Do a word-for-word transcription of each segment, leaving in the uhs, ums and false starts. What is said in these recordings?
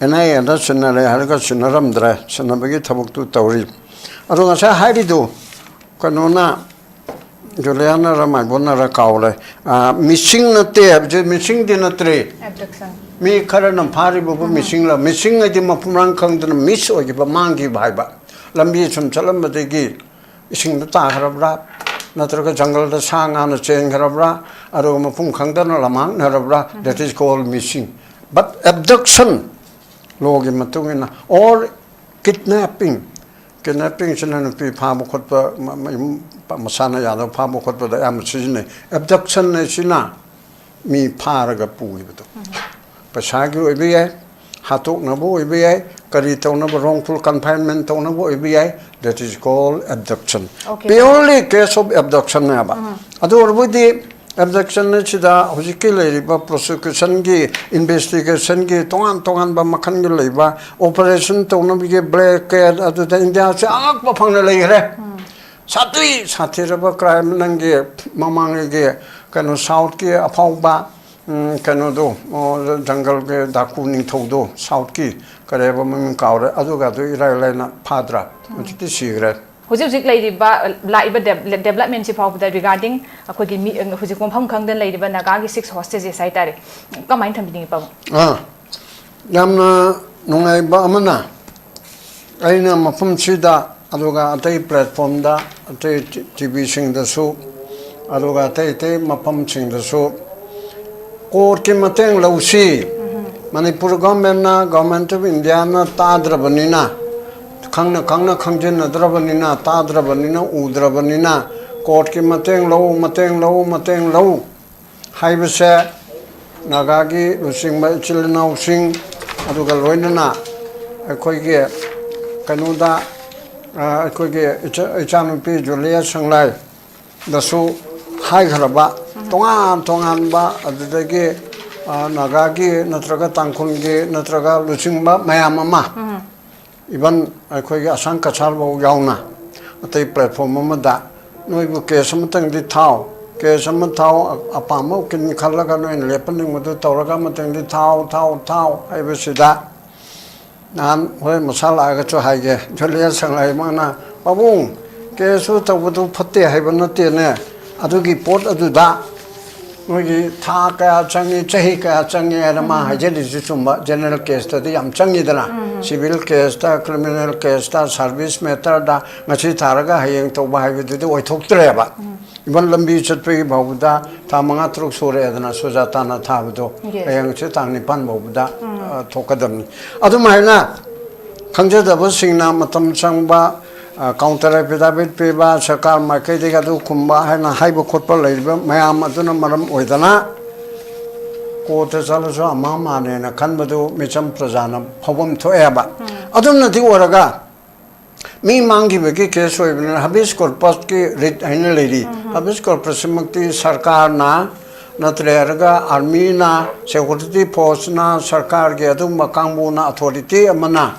And I ꯑꯦꯗ ꯁꯤꯟꯅꯔꯦ ꯍꯥꯏꯔꯒ ꯁꯤꯟꯅꯔꯝꯗ꯭ꯔꯦ, ꯁꯤꯟꯅꯕꯒꯤ ꯊꯕꯛꯇꯨ ꯇꯧꯔꯤ꯫ ꯑꯗꯣ ꯉꯁꯥꯏ ꯍꯥꯏꯔꯤꯗꯨ ꯀꯩꯅꯣꯅ, ꯖꯨꯂꯤꯌꯥꯅꯔ ꯃꯥꯏꯕꯣꯟꯅꯔ ꯀꯥꯎꯔꯦ, ꯃꯤꯁꯤꯡ ꯅꯠꯇꯦ ꯍꯥꯏꯕꯁꯦ, ꯃꯤꯁꯤꯡꯗꯤ ꯅꯠꯇ꯭ꯔꯦ꯫ Abduction. ꯃꯤ ꯈꯔꯅ ꯐꯥꯔꯤꯕꯕꯨ ꯃꯤꯁꯤꯡꯂ, ꯃꯤꯁꯤꯡ ꯍꯥꯏꯗꯤ ꯃꯐꯝ ꯃꯔꯥꯡ ꯈꯪꯗꯅ ꯃꯤꯁ ꯑꯣꯏꯈꯤꯕ, ꯃꯥꯡꯈꯤꯕ ꯍꯥꯏꯕ꯫ ꯂꯝꯕꯤ ꯁꯨꯝ ꯆꯠꯂꯝꯕꯗꯒꯤ ꯏꯁꯤꯡꯗ ꯇꯥꯈ꯭ꯔꯕ꯭ꯔꯥ, ꯅꯠꯇ꯭ꯔꯒ ꯖꯪꯒꯜꯗ ꯁꯥ ꯉꯥꯅ ꯆꯦꯟꯈ꯭ꯔꯕ꯭ꯔꯥ, ꯑꯗꯨꯒ ꯃꯐꯝ ꯈꯪꯗꯅ ꯂꯝꯃꯥꯡꯅꯔꯕ꯭ꯔꯥ, that is called missing. But abduction, ꯂꯣꯒꯤ ꯃꯇꯨꯡ ꯏꯟꯅ, or kidnapping, kidnappingꯁꯤꯅ ꯅꯨꯄꯤ ꯐꯥꯕ ꯈꯣꯠꯄ, ꯃ- ꯃꯌꯨꯝ ꯄ- ꯃꯁꯥꯅ ꯌꯥꯗꯕ ꯐꯥꯕ ꯈꯣꯠꯄꯗ ꯑꯌꯥꯝꯕ ꯁꯤꯖꯤꯟꯅꯩ꯫ Abduction ꯍꯥꯏꯁꯤꯅ ꯃꯤ ꯐꯥꯔꯒ ꯄꯨꯈꯤꯕꯗꯣ, ꯄꯩꯁꯥꯒꯤ ꯑꯣꯏꯕ ꯌꯥꯏ, ꯍꯥꯠꯇꯣꯛꯅꯕ ꯑꯣꯏꯕ ꯌꯥꯏ, ꯀꯔꯤ ꯇꯧꯅꯕ, wrongful confinement ꯇꯧꯅꯕ ꯑꯣꯏꯕ ꯌꯥꯏ, that is called abduction. Okay. Purely case of abductionꯅꯦꯕ꯫ ꯑꯗꯨ ꯑꯣꯏꯔꯕꯗꯤ abduction ꯑꯁꯤꯗ ꯍꯧꯖꯤꯛꯀꯤ ꯂꯩꯔꯤꯕ prosecutionꯒꯤ, investigationꯒꯤ ꯇꯣꯉꯥꯟ ꯇꯣꯉꯥꯟꯕ ꯃꯈꯜꯒꯤ ꯂꯩꯕ operation ꯇꯧꯅꯕꯒꯤ blanket, ꯑꯗꯨꯗ ꯏꯟꯗꯤꯌꯥꯁꯦ ꯑꯉꯛꯄ ꯐꯪꯅ ꯂꯩꯈ꯭ꯔꯦ꯫ ꯁꯥꯊꯤ ꯁꯥꯊꯤꯔꯕ crime, ꯅꯪꯒꯤ ꯃꯃꯥꯡꯒꯤ ꯀꯩꯅꯣ Southꯀꯤ ꯑꯐꯥꯎꯕ, ꯎꯝ, ꯀꯩꯅꯣꯗꯣ, ꯑꯣ, ꯖꯪꯒꯜꯒꯤ ꯗꯥꯀꯨ ꯅꯤꯡꯊꯧꯗꯣ, Southꯀꯤ ꯀꯔꯤ ꯍꯥꯏꯕ ꯃꯃꯤꯡ ꯀꯥꯎꯔꯦ, ꯑꯗꯨꯒꯗꯣ ꯏꯔꯥꯏ ꯂꯥꯏꯅ ꯐꯥꯗ꯭ꯔꯥ? ꯍꯧꯖꯤꯛꯇꯤ ꯁꯤꯈ꯭ꯔꯦ꯫ ꯍꯧꯖꯤꯛ ꯍꯧꯖꯤꯛ ꯂꯩꯔꯤꯕ, ꯂꯥꯛꯏꯕ developmentꯁꯤ ꯐꯥꯎꯕꯗ regarding ꯑꯩꯈꯣꯏꯒꯤ ꯃꯤ, ꯍꯧꯖꯤꯛ ꯃꯐꯝ ꯈꯪꯗꯅ ꯂꯩꯔꯤꯕ ꯅꯥꯒꯥꯒꯤ six hostages ꯍꯥꯏꯇꯥꯔꯦ, ꯀꯃꯥꯏꯅ ꯊꯝꯕꯤꯅꯤꯡꯉꯤ, ꯄꯥꯕꯨꯡ? ꯑꯥ, ꯌꯥꯝꯅ ꯅꯨꯡꯉꯥꯏꯕ ꯑꯃꯅ, ꯑꯩꯅ ꯃꯐꯝꯁꯤꯗ, ꯑꯗꯨꯒ ꯑꯇꯩ platformꯗ, ꯑꯇꯩ ꯇꯤ ꯚꯤꯁꯤꯡꯗꯁꯨ, ꯑꯗꯨꯒ ꯑꯇꯩ ꯑꯇꯩ ꯃꯐꯝꯁꯤꯡꯗꯁꯨ courtꯀꯤ ꯃꯇꯦꯡ ꯂꯧꯁꯤ꯫ ꯃꯅꯤꯄꯨꯔ governmentꯅ, Government of Indiaꯅ ꯇꯥꯗ꯭ꯔꯕꯅꯤꯅ, ꯈꯪꯅ ꯈꯪꯅ ꯈꯪꯖꯤꯟꯅꯗ꯭ꯔꯕꯅꯤꯅ, ꯇꯥꯗ꯭ꯔꯕꯅꯤꯅ, ꯎꯗ꯭ꯔꯕꯅꯤꯅ, courtꯀꯤ ꯃꯇꯦꯡ ꯂꯧ, ꯃꯇꯦꯡ ꯂꯧ, ꯃꯇꯦꯡ ꯂꯧ ꯍꯥꯏꯕꯁꯦ ꯅꯥꯒꯥꯒꯤ ꯂꯨꯆꯤꯡꯕ ꯏꯆꯤꯜ ꯏꯅꯥꯎꯁꯤꯡ, ꯑꯗꯨꯒ ꯂꯣꯏꯅꯅ ꯑꯩꯈꯣꯏꯒꯤ ꯀꯩꯅꯣꯗ, ꯑ, ꯑꯩꯈꯣꯏꯒꯤ ꯏꯆꯥ-, ꯏꯆꯥꯅꯨꯄꯤ ꯖꯨꯂꯤꯌꯥ ꯁꯪꯂꯥꯏꯗꯁꯨ ꯍꯥꯏꯈ꯭ꯔꯕ, ꯇꯣꯉꯥꯟ ꯇꯣꯉꯥꯟꯕ, ꯑꯗꯨꯗꯒꯤ, ꯑ, ꯅꯥꯒꯥꯒꯤ ꯅꯠꯇ꯭ꯔꯒ ꯇꯥꯡꯈꯨꯜꯒꯤ ꯅꯠꯇ꯭ꯔꯒ ꯂꯨꯆꯤꯡꯕ ꯃꯌꯥꯝ ꯑꯃ, even ꯑꯩꯈꯣꯏꯒꯤ ꯑꯁꯥꯝ ꯀꯁꯥꯔꯐꯥꯎ ꯌꯥꯎꯅ, ꯑꯇꯩ platform ꯑꯃꯗ ꯅꯣꯏꯕꯨ case ꯑꯃꯇꯪꯗꯤ ꯊꯥꯎ, case ꯑꯃ ꯊꯥꯎ, ꯑ-, ꯑꯄꯥꯝꯕ ꯎꯀꯤꯜ ꯈꯜꯂꯒ ꯅꯣꯏꯅ ꯂꯦꯞꯍꯟꯅꯤꯡꯕꯗꯨ ꯇꯧꯔꯒ ꯑꯃꯇꯪꯗꯤ ꯊꯥꯎ, ꯊꯥꯎ, ꯊꯥꯎ ꯍꯥꯏꯕꯁꯤꯗ ꯅꯍꯥꯟ ꯍꯣꯔꯦꯟ ꯃꯁꯥ ꯂꯥꯛꯑꯒꯁꯨ ꯍꯥꯏꯒꯦ, ꯖꯨꯂꯤꯌꯥ ꯁꯪꯂꯥꯏꯃꯥꯅ, "ꯄꯥꯕꯨꯡ, ꯀꯦꯁꯁꯨ ꯇꯧꯕꯗꯨ ꯐꯠꯇꯦ ꯍꯥꯏꯕ ꯅꯠꯇꯦꯅꯦ, ꯑꯗꯨꯒꯤ ꯄꯣꯠ ꯑꯗꯨꯗ ꯅꯣꯏꯒꯤ ꯊꯥ ꯀꯌꯥ ꯆꯪꯉꯤ, ꯆꯍꯤ ꯀꯌꯥ ꯆꯪꯉꯤ?" ꯍꯥꯏꯅ ꯃꯥ ꯍꯥꯏꯖꯔꯤꯁꯤ ꯆꯨꯝꯕ꯫ ꯖꯦꯅꯔꯦꯜ ꯀꯦꯁꯇꯗꯤ ꯌꯥꯝ ꯆꯪꯉꯤꯗꯅ, ꯁꯤꯚꯤꯜ ꯀꯦꯁꯇ, ꯀ꯭ꯔꯤꯃꯤꯅꯦꯜ ꯀꯦꯁꯇ, ꯁꯥꯔꯚꯤꯁ ꯃꯦꯇꯔꯗ, ꯉꯁꯤ ꯊꯥꯔꯒ ꯍꯌꯦꯡ ꯇꯧꯕ ꯍꯥꯏꯕꯗꯨꯗꯤ ꯑꯣꯏꯊꯣꯛꯇ꯭ꯔꯦꯕ꯫ ꯏꯚꯟ ꯂꯝꯕꯤ ꯆꯠꯄꯒꯤ ꯐꯥꯎꯕꯗ ꯊꯥ ꯃꯉꯥ ꯇꯔꯨꯛ ꯁꯨꯔꯦꯗꯅ ꯁꯨꯖꯥꯇꯥꯅ ꯊꯥꯕꯗꯣ꯫ Yes. ꯍꯌꯦꯡ ꯍꯪꯆꯤꯠ ꯇꯥꯡ ꯅꯤꯄꯥꯟ ꯐꯥꯎꯕꯗ, ꯑ, ꯊꯣꯛꯀꯗꯕꯅꯤ꯫ ꯑꯗꯨꯃꯥꯏꯅ ꯈꯪꯖꯗꯕꯁꯤꯡꯅ ꯃꯇꯝ ꯆꯪꯕ, ꯑ, counter affidavit ꯄꯤꯕ, ꯁꯔꯀꯥꯔ ꯃꯥꯏꯀꯩꯗꯒꯤ ꯑꯗꯨ ꯈꯨꯝꯕ ꯍꯥꯏꯅ ꯍꯥꯏꯕ ꯈꯣꯠꯄ ꯂꯩꯔꯤꯕ ꯃꯌꯥꯝ ꯑꯗꯨꯅ ꯃꯔꯝ ꯑꯣꯏꯗꯅ ꯀꯣꯔꯠꯇ ꯆꯠꯂꯁꯨ ꯑꯃ ꯑꯃꯅꯦꯅ ꯈꯟꯕꯗꯨ ꯃꯤꯆꯝ ꯄ꯭ꯔꯖꯥꯅ ꯐꯥꯎꯐꯝ ꯊꯣꯛꯑꯦꯕ꯫ ꯑꯗꯨꯝꯅꯗꯤ ꯑꯣꯏꯔꯒ ꯃꯤ ꯃꯥꯡꯈꯤꯕꯒꯤ ꯀꯦꯁ ꯑꯣꯏꯕꯅꯤꯅ ꯍꯥꯕꯤꯌꯁ ꯀꯣꯔꯄꯁꯀꯤ ꯔꯤꯠ ꯍꯥꯏꯅ ꯂꯩꯔꯤ꯫ ꯍꯥꯕꯤꯌꯁ ꯀꯣꯔꯄꯁꯁꯤꯃꯛꯇꯤ ꯁꯔꯀꯥꯔꯅ ꯅꯠꯇ꯭ꯔꯒ ꯑꯥꯔꯃꯤꯅ, ꯁꯦꯀ꯭ꯌꯨꯔꯤꯇꯤ ꯐꯣꯔꯁꯅ, ꯁꯔꯀꯥꯔꯒꯤ ꯑꯗꯨꯒꯨꯝꯕ ꯀꯥꯡꯕꯨꯅ ꯑꯣꯊꯣꯔꯤꯇꯤ ꯑꯃꯅ,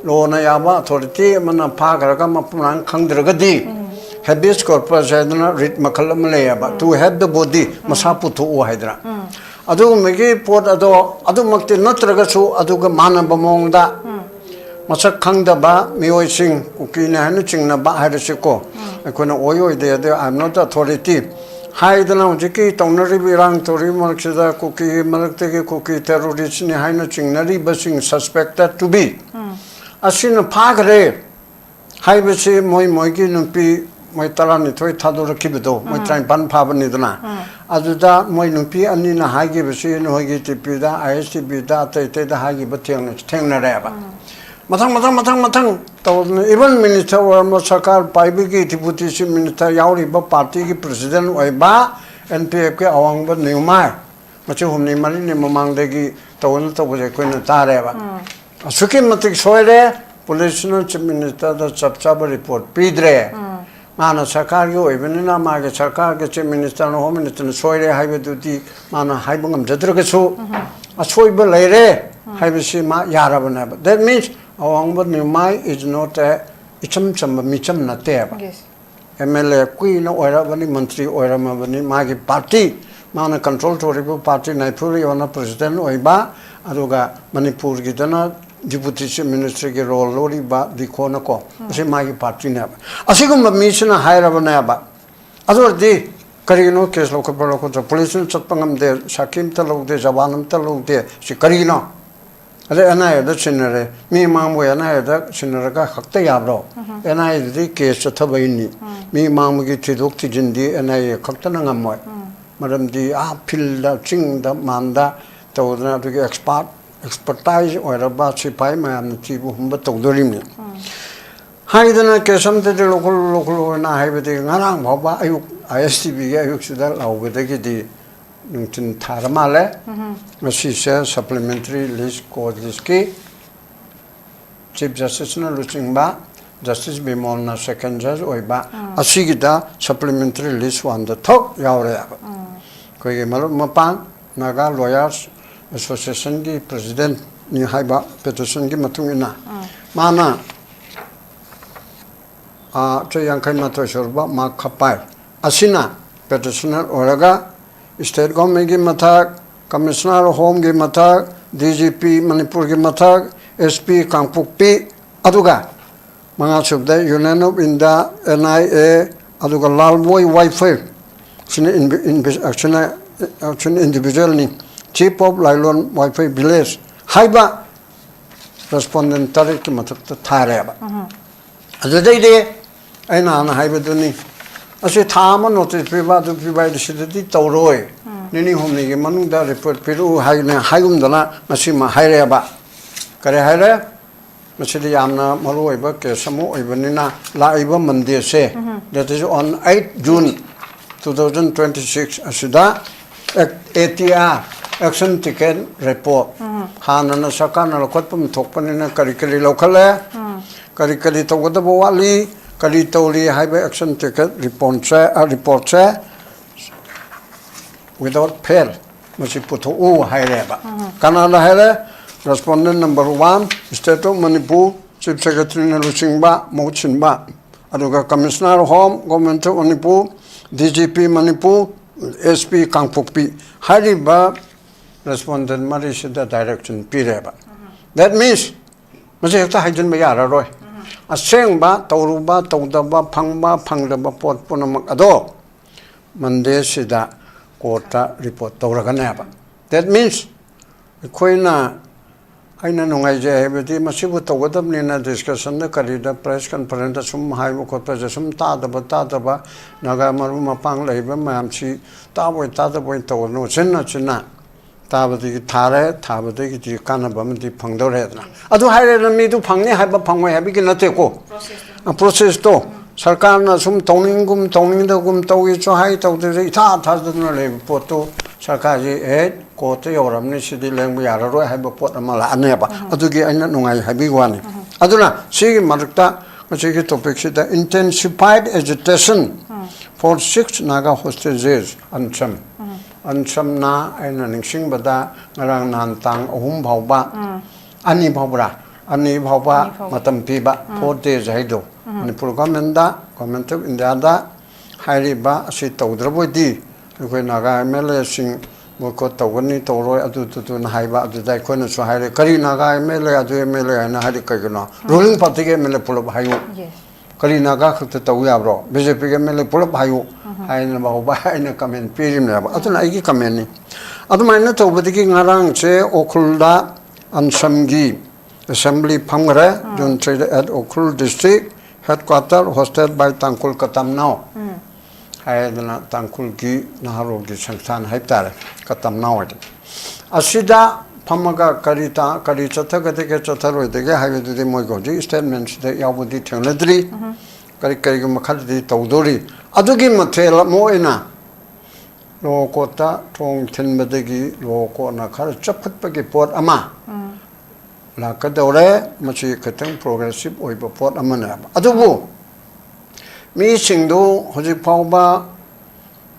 ꯂꯣꯅ ꯌꯥꯕ ꯑꯣꯊꯣꯔꯤꯇꯤ ꯑꯃꯅ ꯐꯥꯈ꯭ꯔꯒ ꯃꯄꯨꯡ ꯃꯔꯥꯡ ꯈꯪꯗ꯭ꯔꯒꯗꯤ ꯍꯦꯕꯤꯌꯁ ꯀꯣꯔꯄꯁ ꯍꯥꯏꯗꯅ ꯔꯤꯠ ꯃꯈꯜ ꯑꯃ ꯂꯩꯌꯦꯕ, "To have the body", ꯃꯁꯥ ꯄꯨꯊꯣꯛꯎ ꯍꯥꯏꯗꯅ꯫ ꯑꯗꯨꯒꯨꯝꯕꯒꯤ ꯄꯣꯠ ꯑꯗꯣ ꯑꯗꯨꯃꯛꯇꯤ ꯅꯠꯇ꯭ꯔꯒꯁꯨ ꯑꯗꯨꯒ ꯃꯥꯟꯅꯕ ꯃꯑꯣꯡꯗ ꯃꯁꯛ ꯈꯪꯗꯕ ꯃꯤꯑꯣꯏꯁꯤꯡ, ꯀꯨꯀꯤꯅꯤ ꯍꯥꯏꯅ ꯆꯤꯡꯅꯕ ꯍꯥꯏꯔꯁꯤꯀꯣ, ꯑꯩꯈꯣꯏꯅ ꯑꯣꯏ ꯑꯣꯏꯗꯦ ꯑꯗꯨ "I am not authority" ꯍꯥꯏꯗꯅ ꯍꯧꯖꯤꯛꯀꯤ ꯇꯧꯅꯔꯤꯕ ꯏꯔꯥꯡ ꯇꯧꯔꯤꯕ ꯃꯔꯛꯁꯤꯗ ꯀꯨꯀꯤꯒꯤ ꯃꯔꯛꯇꯒꯤ ꯀꯨꯀꯤ ꯇꯦꯔꯣꯔꯤꯁꯅꯤ ꯍꯥꯏꯅ ꯆꯤꯡꯅꯔꯤꯕꯁꯤꯡ, suspected to be, ꯑꯁꯤꯅ ꯐꯥꯈ꯭ꯔꯦ ꯍꯥꯏꯕꯁꯤ ꯃꯣꯏ ꯃꯣꯏꯒꯤ ꯅꯨꯄꯤ, ꯃꯣꯏ ꯇꯔꯥꯅꯤꯊꯣꯏ ꯊꯥꯗꯣꯔꯛꯈꯤꯕꯗꯣ, ꯃꯣꯏ ꯇꯔꯥꯅꯤꯄꯥꯟ ꯐꯥꯕꯅꯤꯗꯅ, ꯑꯗꯨꯗ ꯃꯣꯏ ꯅꯨꯄꯤ ꯑꯅꯤꯅ ꯍꯥꯏꯈꯤꯕꯁꯤ ꯅꯣꯏꯒꯤ ꯇꯤ ꯚꯤꯗ, ꯑꯥꯏ ꯑꯦꯁ ꯇꯤ ꯚꯤꯗ, ꯑꯇꯩ ꯑꯇꯩꯗ ꯍꯥꯏꯈꯤꯕ ꯊꯦꯡꯅ-, ꯊꯦꯡꯅꯔꯦꯕ꯫ ꯃꯊꯪ ꯃꯊꯪ ꯃꯊꯪ ꯃꯊꯪ ꯇꯧꯗꯅ, ꯏꯚꯟ ꯃꯤꯅꯤꯁꯇꯔ ꯑꯣꯏꯔꯝꯕ, ꯁꯔꯀꯥꯔ ꯄꯥꯏꯕꯒꯤ ꯗꯤꯄꯨꯇꯤ ꯆꯤꯐ ꯃꯤꯅꯤꯁꯇꯔ ꯌꯥꯎꯔꯤꯕ, ꯄꯥꯔꯇꯤꯒꯤ ꯄ꯭ꯔꯁꯤꯗꯦꯟ ꯑꯣꯏꯕ, ꯑꯦꯟ ꯄꯤ ꯑꯦꯐꯀꯤ ꯑꯋꯥꯡꯕ ꯅꯤꯎꯃꯥꯏ, ꯃꯁꯤ ꯍꯨꯝꯅꯤ ꯃꯔꯤꯅꯤ ꯃꯃꯥꯡꯗꯒꯤ ꯇꯧꯅ ꯇꯧꯕꯁꯦ ꯑꯩꯈꯣꯏꯅ ꯇꯥꯔꯦꯕ꯫ ꯑꯁꯨꯛꯀꯤ ꯃꯇꯤꯛ ꯁꯣꯏꯔꯦ, ꯄꯨꯂꯤꯁꯅ ꯆꯤꯐ ꯃꯤꯅꯤꯁꯇꯔꯗ ꯆꯞ ꯆꯥꯕ ꯔꯤꯄꯣꯔꯠ ꯄꯤꯗ꯭ꯔꯦ꯫ ꯃꯥꯅ ꯁꯔꯀꯥꯔꯒꯤ ꯑꯣꯏꯕꯅꯤꯅ ꯃꯥꯒꯤ ꯁꯔꯀꯥꯔꯒꯤ ꯆꯤꯐ ꯃꯤꯅꯤꯁꯇꯔꯅ, ꯍꯣꯝ ꯃꯤꯅꯤꯁꯇꯔꯅ ꯁꯣꯏꯔꯦ ꯍꯥꯏꯕꯗꯨꯗꯤ ꯃꯥꯅ ꯍꯥꯏꯕ ꯉꯝꯖꯗ꯭ꯔꯒꯁꯨ, ꯑꯁꯣꯏꯕ ꯂꯩꯔꯦ ꯍꯥꯏꯕꯁꯤ ꯃꯥ ꯌꯥꯔꯕꯅꯦꯕ꯫ That means ꯑꯋꯥꯡꯕ ꯅꯤꯎꯃꯥꯏ is not a, ꯏꯆꯝ ꯆꯝꯕ ꯃꯤꯆꯝ ꯅꯠꯇꯦꯕ꯫ Yes. ꯑꯦꯝ ꯑꯦꯜ ꯑꯦ ꯀꯨꯏꯅ ꯑꯣꯏꯔꯕꯅꯤ, ꯃꯟꯇ꯭ꯔꯤ ꯑꯣꯏꯔꯝꯃꯕꯅꯤ, ꯃꯥꯒꯤ ꯄꯥꯔꯇꯤ, ꯃꯥꯅ ꯀꯟꯇ꯭ꯔꯣꯜ ꯇꯧꯔꯤꯕ ꯄꯥꯔꯇꯤ, ꯅꯥꯏꯐꯨꯔꯤꯌꯣꯅ ꯄ꯭ꯔꯁꯤꯗꯦꯟ ꯑꯣꯏꯕ, ꯑꯗꯨꯒ ꯃꯅꯤꯄꯨꯔꯒꯤꯗꯅ Deputy Chief Minister ꯒꯤ role ꯂꯧꯔꯤꯕ ꯗꯤꯈꯣꯅꯀꯣ, ꯑꯁꯤ ꯃꯥꯒꯤ party ꯅꯦꯕ꯫ ꯑꯁꯤꯒꯨꯝꯕ ꯃꯤꯁꯤꯅ ꯍꯥꯏꯔꯕꯅꯦꯕ꯫ ꯑꯗꯨ ꯑꯣꯏꯔꯗꯤ ꯀꯔꯤꯒꯤꯅꯣ case ꯂꯧꯈꯠꯄ ꯂꯧꯈꯠꯇ꯭ꯔ? Police ꯅ ꯆꯠꯄ ꯉꯝꯗꯦ, ꯁꯥꯈꯤ ꯑꯝꯇ ꯂꯧꯗꯦ, ꯖꯋꯥꯟ ꯑꯝꯇ ꯂꯧꯗꯦ, ꯁꯤ ꯀꯔꯤꯒꯤꯅꯣ? ꯑꯗꯩ N I A ꯗ ꯁꯤꯟꯅꯔꯦ, ꯃꯤ ꯃꯥꯡꯕ N I A ꯗ ꯁꯤꯟꯅꯔꯒ ꯈꯛꯇ ꯌꯥꯕ꯭ꯔꯣ? N I A ꯗꯗꯤ case ꯆꯠꯊꯕꯩꯅꯤ꯫ Me ꯃꯥꯡꯕꯒꯤ ꯊꯤꯗꯣꯛ ꯊꯤꯖꯤꯟꯗꯤ N I A ꯈꯛꯇꯅ ꯉꯝꯃꯣꯏ꯫ ꯃꯔꯝꯗꯤ ꯑꯥ field ꯗ, ꯆꯤꯡꯗ ꯃꯥꯟꯗ ꯇꯧꯗꯅ, ꯑꯗꯨꯒꯤ expert, expertise ꯑꯣꯏꯔꯕ ꯁꯤꯐꯥꯏ ꯃꯌꯥꯝꯅ ꯊꯤꯕ ꯍꯨꯝꯕ ꯇꯧꯗꯣꯔꯤꯕꯅꯤ꯫ ꯍꯥꯏꯗꯅ case ꯑꯝꯇꯗꯤ ꯂꯧꯈꯠꯂꯨ, ꯂꯧꯈꯠꯂꯨꯅ ꯍꯥꯏꯕꯗꯤ ꯉꯔꯥꯡ ꯐꯥꯎꯕ ꯑꯌꯨꯛ I S T V ꯒꯤ ꯑꯌꯨꯛꯁꯤꯗ ꯂꯥꯎꯕꯗꯒꯤꯗꯤ ꯅꯨꯡꯊꯤꯜ ꯊꯥꯔ ꯃꯥꯜꯂꯦ꯫ ꯉꯁꯤꯁꯦ supplementary list, court list ꯀꯤ Chief Justice ꯅ ꯂꯨꯆꯤꯡꯕ, Justice ꯕꯤꯃꯣꯜꯅ second judge ꯑꯣꯏꯕ, ꯑꯁꯤꯒꯤꯗ supplementary list one ꯗ ꯊꯣꯛ ꯌꯥꯎꯔꯦꯕ꯫ ꯑꯩꯈꯣꯏꯒꯤ ꯃꯔꯨꯞ ꯃꯄꯥꯡ Naga Lawyers Association ꯒꯤ president ꯅꯤ ꯍꯥꯏꯕ, petition ꯒꯤ ꯃꯇꯨꯡ ꯏꯟꯅ, ꯃꯥꯅ, ꯑꯥ, ꯆꯍꯤ ꯌꯥꯡꯈꯩ ꯃꯥꯊꯣꯏ ꯁꯨꯔꯕ ꯃꯥ ꯈꯄꯥꯏ ꯑꯁꯤꯅ petitioner ꯑꯣꯏꯔꯒ state government ꯀꯤ ꯃꯊꯛ, Commissioner of Home ꯒꯤ ꯃꯊꯛ, D G P ꯃꯅꯤꯄꯨꯔꯒꯤ ꯃꯊꯛ, S P ꯀꯥꯡꯄꯣꯛꯄꯤ, ꯑꯗꯨꯒ ꯃꯉꯥꯁꯨꯕꯗ Union of India, N I A, ꯑꯗꯨꯒ ꯂꯥꯜꯃꯣꯏ ꯋꯥꯏꯐꯩ, ꯁꯤꯅ invi-, invi-, ꯁꯤꯅ, ꯁꯤꯅ individual ꯅꯤ, Chief of ꯂꯥꯏꯂꯣꯟ ꯋꯥꯏꯐꯩ village ꯍꯥꯏꯕ respondent ꯇꯔꯦꯠꯀꯤ ꯃꯊꯛꯇ ꯊꯥꯔꯦꯕ꯫ ꯑꯗꯨꯗꯩꯗꯤ ꯑꯩꯅ ꯍꯥꯟꯅ ꯍꯥꯏꯕꯗꯨꯅꯤ, ꯑꯁꯤ ꯊꯥ ꯑꯃ notice ꯄꯤꯕ, ꯑꯗꯨ ꯄꯤꯕ ꯍꯥꯏꯗꯤ ꯁꯤꯗꯗꯤ ꯇꯧꯔꯣꯏ, ꯅꯤꯅꯤ ꯍꯨꯝꯅꯤꯒꯤ ꯃꯅꯨꯡꯗ report ꯄꯤꯔꯛꯎ ꯍꯥꯏꯅ ꯍꯥꯏꯒꯨꯝꯗꯅ ꯉꯁꯤꯃ ꯍꯥꯏꯔꯛꯑꯦꯕ꯫ ꯀꯔꯤ ꯍꯥꯏꯔꯦ? ꯃꯁꯤꯗꯤ ꯌꯥꯝꯅ ꯃꯔꯨ ꯑꯣꯏꯕ case ꯑꯃ ꯑꯣꯏꯕꯅꯤꯅ ꯂꯥꯛꯏꯕ Monday say, that is on eight June two thousand twenty-six ꯑꯁꯤꯗ A T R, action taken report, ꯍꯥꯟꯅꯅ ꯁꯔꯀꯥꯔꯅ ꯂꯧꯈꯠꯐꯝ ꯊꯣꯛꯄꯅꯤꯅ ꯀꯔꯤ ꯀꯔꯤ ꯂꯧꯈꯠꯂꯦ, ꯀꯔꯤ ꯀꯔꯤ ꯇꯧꯒꯗꯕ ꯋꯥꯠꯂꯤ, ꯀꯔꯤ ꯇꯧꯔꯤ ꯍꯥꯏꯕ action taken report ꯁꯦ, ꯑ, report ꯁꯦ without fail ꯃꯁꯤ ꯄꯨꯊꯣꯛꯎ ꯍꯥꯏꯔꯦꯕ꯫ ꯀꯅꯥꯅ ꯍꯥꯏꯔꯦ? Respondent number one, State of Manipur, Chief Secretary ꯅ ꯂꯨꯆꯤꯡꯕ, ꯃꯍꯨꯠ ꯁꯤꯟꯕ, ꯑꯗꯨꯒ Commissioner of Home, Government of Manipur, D G P Manipur, S P ꯀꯥꯡꯄꯣꯛꯄꯤ ꯍꯥꯏꯔꯤꯕ respondent ꯃꯔꯤꯁꯤꯗ direction ꯄꯤꯔꯦꯕ꯫ That means, ꯃꯁꯤ ꯍꯦꯛꯇ ꯍꯥꯏꯖꯤꯟꯕ ꯌꯥꯔꯔꯣꯏ꯫ ꯑꯁꯦꯡꯕ ꯇꯧꯔꯨꯕ ꯇꯧꯗꯕ, ꯐꯪꯕ ꯐꯪꯗꯕ ꯄꯣꯠ ꯄꯨꯝꯅꯃꯛ ꯑꯗꯣ ꯃꯟꯗꯦꯁꯤꯗ ꯀꯣꯔꯠꯇ ꯔꯤꯄꯣꯔꯠ ꯇꯧꯔꯒꯅꯦꯕ꯫ That means, ꯑꯩꯈꯣꯏꯅ, ꯑꯩꯅ ꯅꯨꯡꯉꯥꯏꯖꯩ ꯍꯥꯏꯕꯗꯤ, ꯃꯁꯤꯕꯨ ꯇꯧꯒꯗꯕꯅꯤꯅ ꯗꯤꯁꯀꯁꯟꯗ ꯀꯔꯤꯗ ꯄ꯭ꯔꯦꯁ ꯀꯟꯐꯔꯦꯟꯁꯇ ꯁꯨꯝ ꯍꯥꯏꯕ ꯈꯣꯠꯄꯁꯦ ꯁꯨꯝ ꯇꯥꯗꯕ ꯇꯥꯗꯕ, ꯅꯥꯒꯥ ꯃꯔꯨꯞ ꯃꯄꯥꯡ ꯂꯩꯔꯤꯕ ꯃꯌꯥꯝꯁꯤ ꯇꯥꯕꯣꯏ ꯇꯥꯗꯕꯣꯏ ꯇꯧꯒꯅꯨ, ꯆꯤꯟꯅ ꯆꯤꯟꯅ ꯇꯥꯕꯗꯒꯤ ꯊꯥꯔꯦ, ꯊꯥꯕꯗꯒꯤꯗꯤ ꯀꯥꯟꯅꯕ ꯑꯃꯗꯤ ꯐꯪꯗꯧꯔꯦꯗꯅ꯫ ꯑꯗꯨ ꯍꯥꯏꯔꯦꯗꯅ, ꯃꯤꯗꯨ ꯐꯪꯅꯤ ꯍꯥꯏꯕ ꯐꯪꯉꯣꯏ ꯍꯥꯏꯕꯒꯤ ꯅꯠꯇꯦꯀꯣ꯫ ꯄ꯭ꯔꯣꯁꯦꯁꯇꯣ ꯁꯔꯀꯥꯔꯅ ꯁꯨꯝ ꯇꯧꯅꯤꯡꯒꯨꯝ ꯇꯧꯅꯤꯡꯗꯒꯨꯝ ꯇꯧꯏꯁꯨ ꯍꯥꯏ, ꯇꯧꯗꯦꯁꯨ ꯏꯊꯥ ꯊꯥꯖꯗꯅ ꯂꯩꯕ ꯄꯣꯠꯇꯨ ꯁꯔꯀꯥꯔꯁꯤ, ꯑꯦ, ꯀꯣꯔꯠꯇ ꯌꯧꯔꯕꯅꯤ, ꯁꯤꯗꯤ ꯂꯦꯡꯕ ꯌꯥꯔꯔꯣꯏ ꯍꯥꯏꯕ ꯄꯣꯠ ꯑꯃ ꯂꯥꯛꯑꯅꯦꯕ꯫ ꯑꯗꯨꯒꯤ ꯑꯩꯅ ꯅꯨꯡꯉꯥꯏ ꯍꯥꯏꯕꯒꯤ ꯋꯥꯅꯤ꯫ ꯑꯗꯨꯅ ꯁꯤꯒꯤ ꯃꯔꯛꯇ ꯉꯁꯤꯒꯤ ꯇꯣꯄꯤꯛꯁꯤꯗ, intensified agitation for six Naga hostages, ꯑꯟꯁꯝ꯫ ꯑꯟꯁꯝꯅ, ꯑꯩꯅ ꯅꯤꯡꯁꯤꯡꯕꯗ, ꯉꯔꯥꯡ ꯅꯍꯥꯟ ꯇꯥꯡ ꯑꯍꯨꯝ ꯐꯥꯎꯕ, ꯑꯅꯤ ꯐꯥꯎꯕ꯭ꯔꯥ? ꯑꯅꯤ ꯐꯥꯎꯕ ꯑꯅꯤ ꯐꯥꯎꯕ꯫ ꯃꯇꯝ ꯄꯤꯕ, four days ꯍꯥꯏꯗꯣ꯫ ꯃꯅꯤꯄꯨꯔ ꯒꯣꯔꯃꯦꯟꯗ, Government of Indiaꯗ ꯍꯥꯏꯔꯤꯕ ꯑꯁꯤ ꯇꯧꯗ꯭ꯔꯕꯣꯏꯗꯤ ꯑꯩꯈꯣꯏ ꯅꯥꯒꯥ MLAꯁꯤꯡ boycott ꯇꯧꯒꯅꯤ, ꯇꯧꯔꯣꯏ, ꯑꯗꯨꯗꯨꯗꯨꯅ ꯍꯥꯏꯕ꯫ ꯑꯗꯨꯗ ꯑꯩꯈꯣꯏꯅꯁꯨ ꯍꯥꯏꯔꯦ, "ꯀꯔꯤ ꯅꯥꯒꯥ MLA, ꯑꯗꯨ MLA ꯍꯥꯏꯅ ꯍꯥꯏꯔꯤ ꯀꯩꯒꯤꯅꯣ? Ruling partyꯒꯤ MLA ꯄꯨꯂꯞ ꯍꯥꯏꯌꯨ꯫ ꯀꯔꯤ ꯅꯥꯒꯥ ꯈꯛꯇ ꯇꯧ ꯌꯥꯕ꯭ꯔꯣ? BJPꯒꯤ MLA ꯄꯨꯂꯞ ꯍꯥꯏꯌꯨ" ꯍꯥꯏꯅ ꯐꯥꯎꯕ ꯑꯩꯅ comment ꯄꯤꯔꯤꯕꯅꯦꯕ꯫ ꯑꯗꯨꯅ ꯑꯩꯒꯤ commentꯅꯤ꯫ ꯑꯗꯨꯃꯥꯏꯅ ꯇꯧꯕꯗꯒꯤ ꯉꯔꯥꯡꯁꯦ ꯎꯈ꯭ꯔꯨꯜꯗ ꯑꯟꯁꯝꯒꯤ assembly ꯐꯝꯈ꯭ꯔꯦ꯫ June threeꯗ at Ukhrul district headquarter hosted by Tangkhul Katamnao ꯍꯥꯏꯗꯅ ꯇꯥꯡꯈꯨꯜꯒꯤ ꯅꯍꯥꯔꯣꯜꯒꯤ ꯁꯪꯁꯊꯥꯟ ꯍꯥꯏꯕ ꯇꯥꯔꯦ, ꯀꯇꯝꯅꯥꯎ ꯍꯥꯏꯗꯅ꯫ ꯑꯁꯤꯗ ꯐꯝꯃꯒ ꯀꯔꯤ ꯇꯥ-, ꯀꯔꯤ ꯆꯠꯊꯒꯗꯒꯦ ꯆꯠꯊꯔꯣꯏꯗꯒꯦ ꯍꯥꯏꯕꯗꯨꯗꯤ ꯃꯣꯏꯒꯤ ꯍꯧꯖꯤꯛ statementꯁꯤꯗ ꯌꯥꯎꯕꯗꯤ ꯊꯦꯡꯅꯗ꯭ꯔꯤ꯫ ꯀꯔꯤ, ꯀꯔꯤꯒꯨꯝꯕ ꯈꯔꯗꯤ ꯇꯧꯗꯣꯔꯤ꯫ ꯑꯗꯨꯒꯤ ꯃꯊꯦꯜ ꯑꯃ ꯑꯣꯏꯅ lower courtꯇ ꯊꯣꯡ ꯊꯤꯟꯕꯗꯒꯤ lower courtꯅ ꯈꯔ ꯆꯞꯈꯠꯄꯒꯤ ꯄꯣꯠ ꯑꯃ ꯂꯥꯛꯀꯗꯧꯔꯦ꯫ ꯃꯁꯤ ꯈꯤꯇꯪ progressive ꯑꯣꯏꯕ ꯄꯣꯠ ꯑꯃꯅꯦꯕ꯫ ꯑꯗꯨꯕꯨ ꯃꯤꯁꯤꯡꯗꯨ ꯍꯧꯖꯤꯛ ꯐꯥꯎꯕ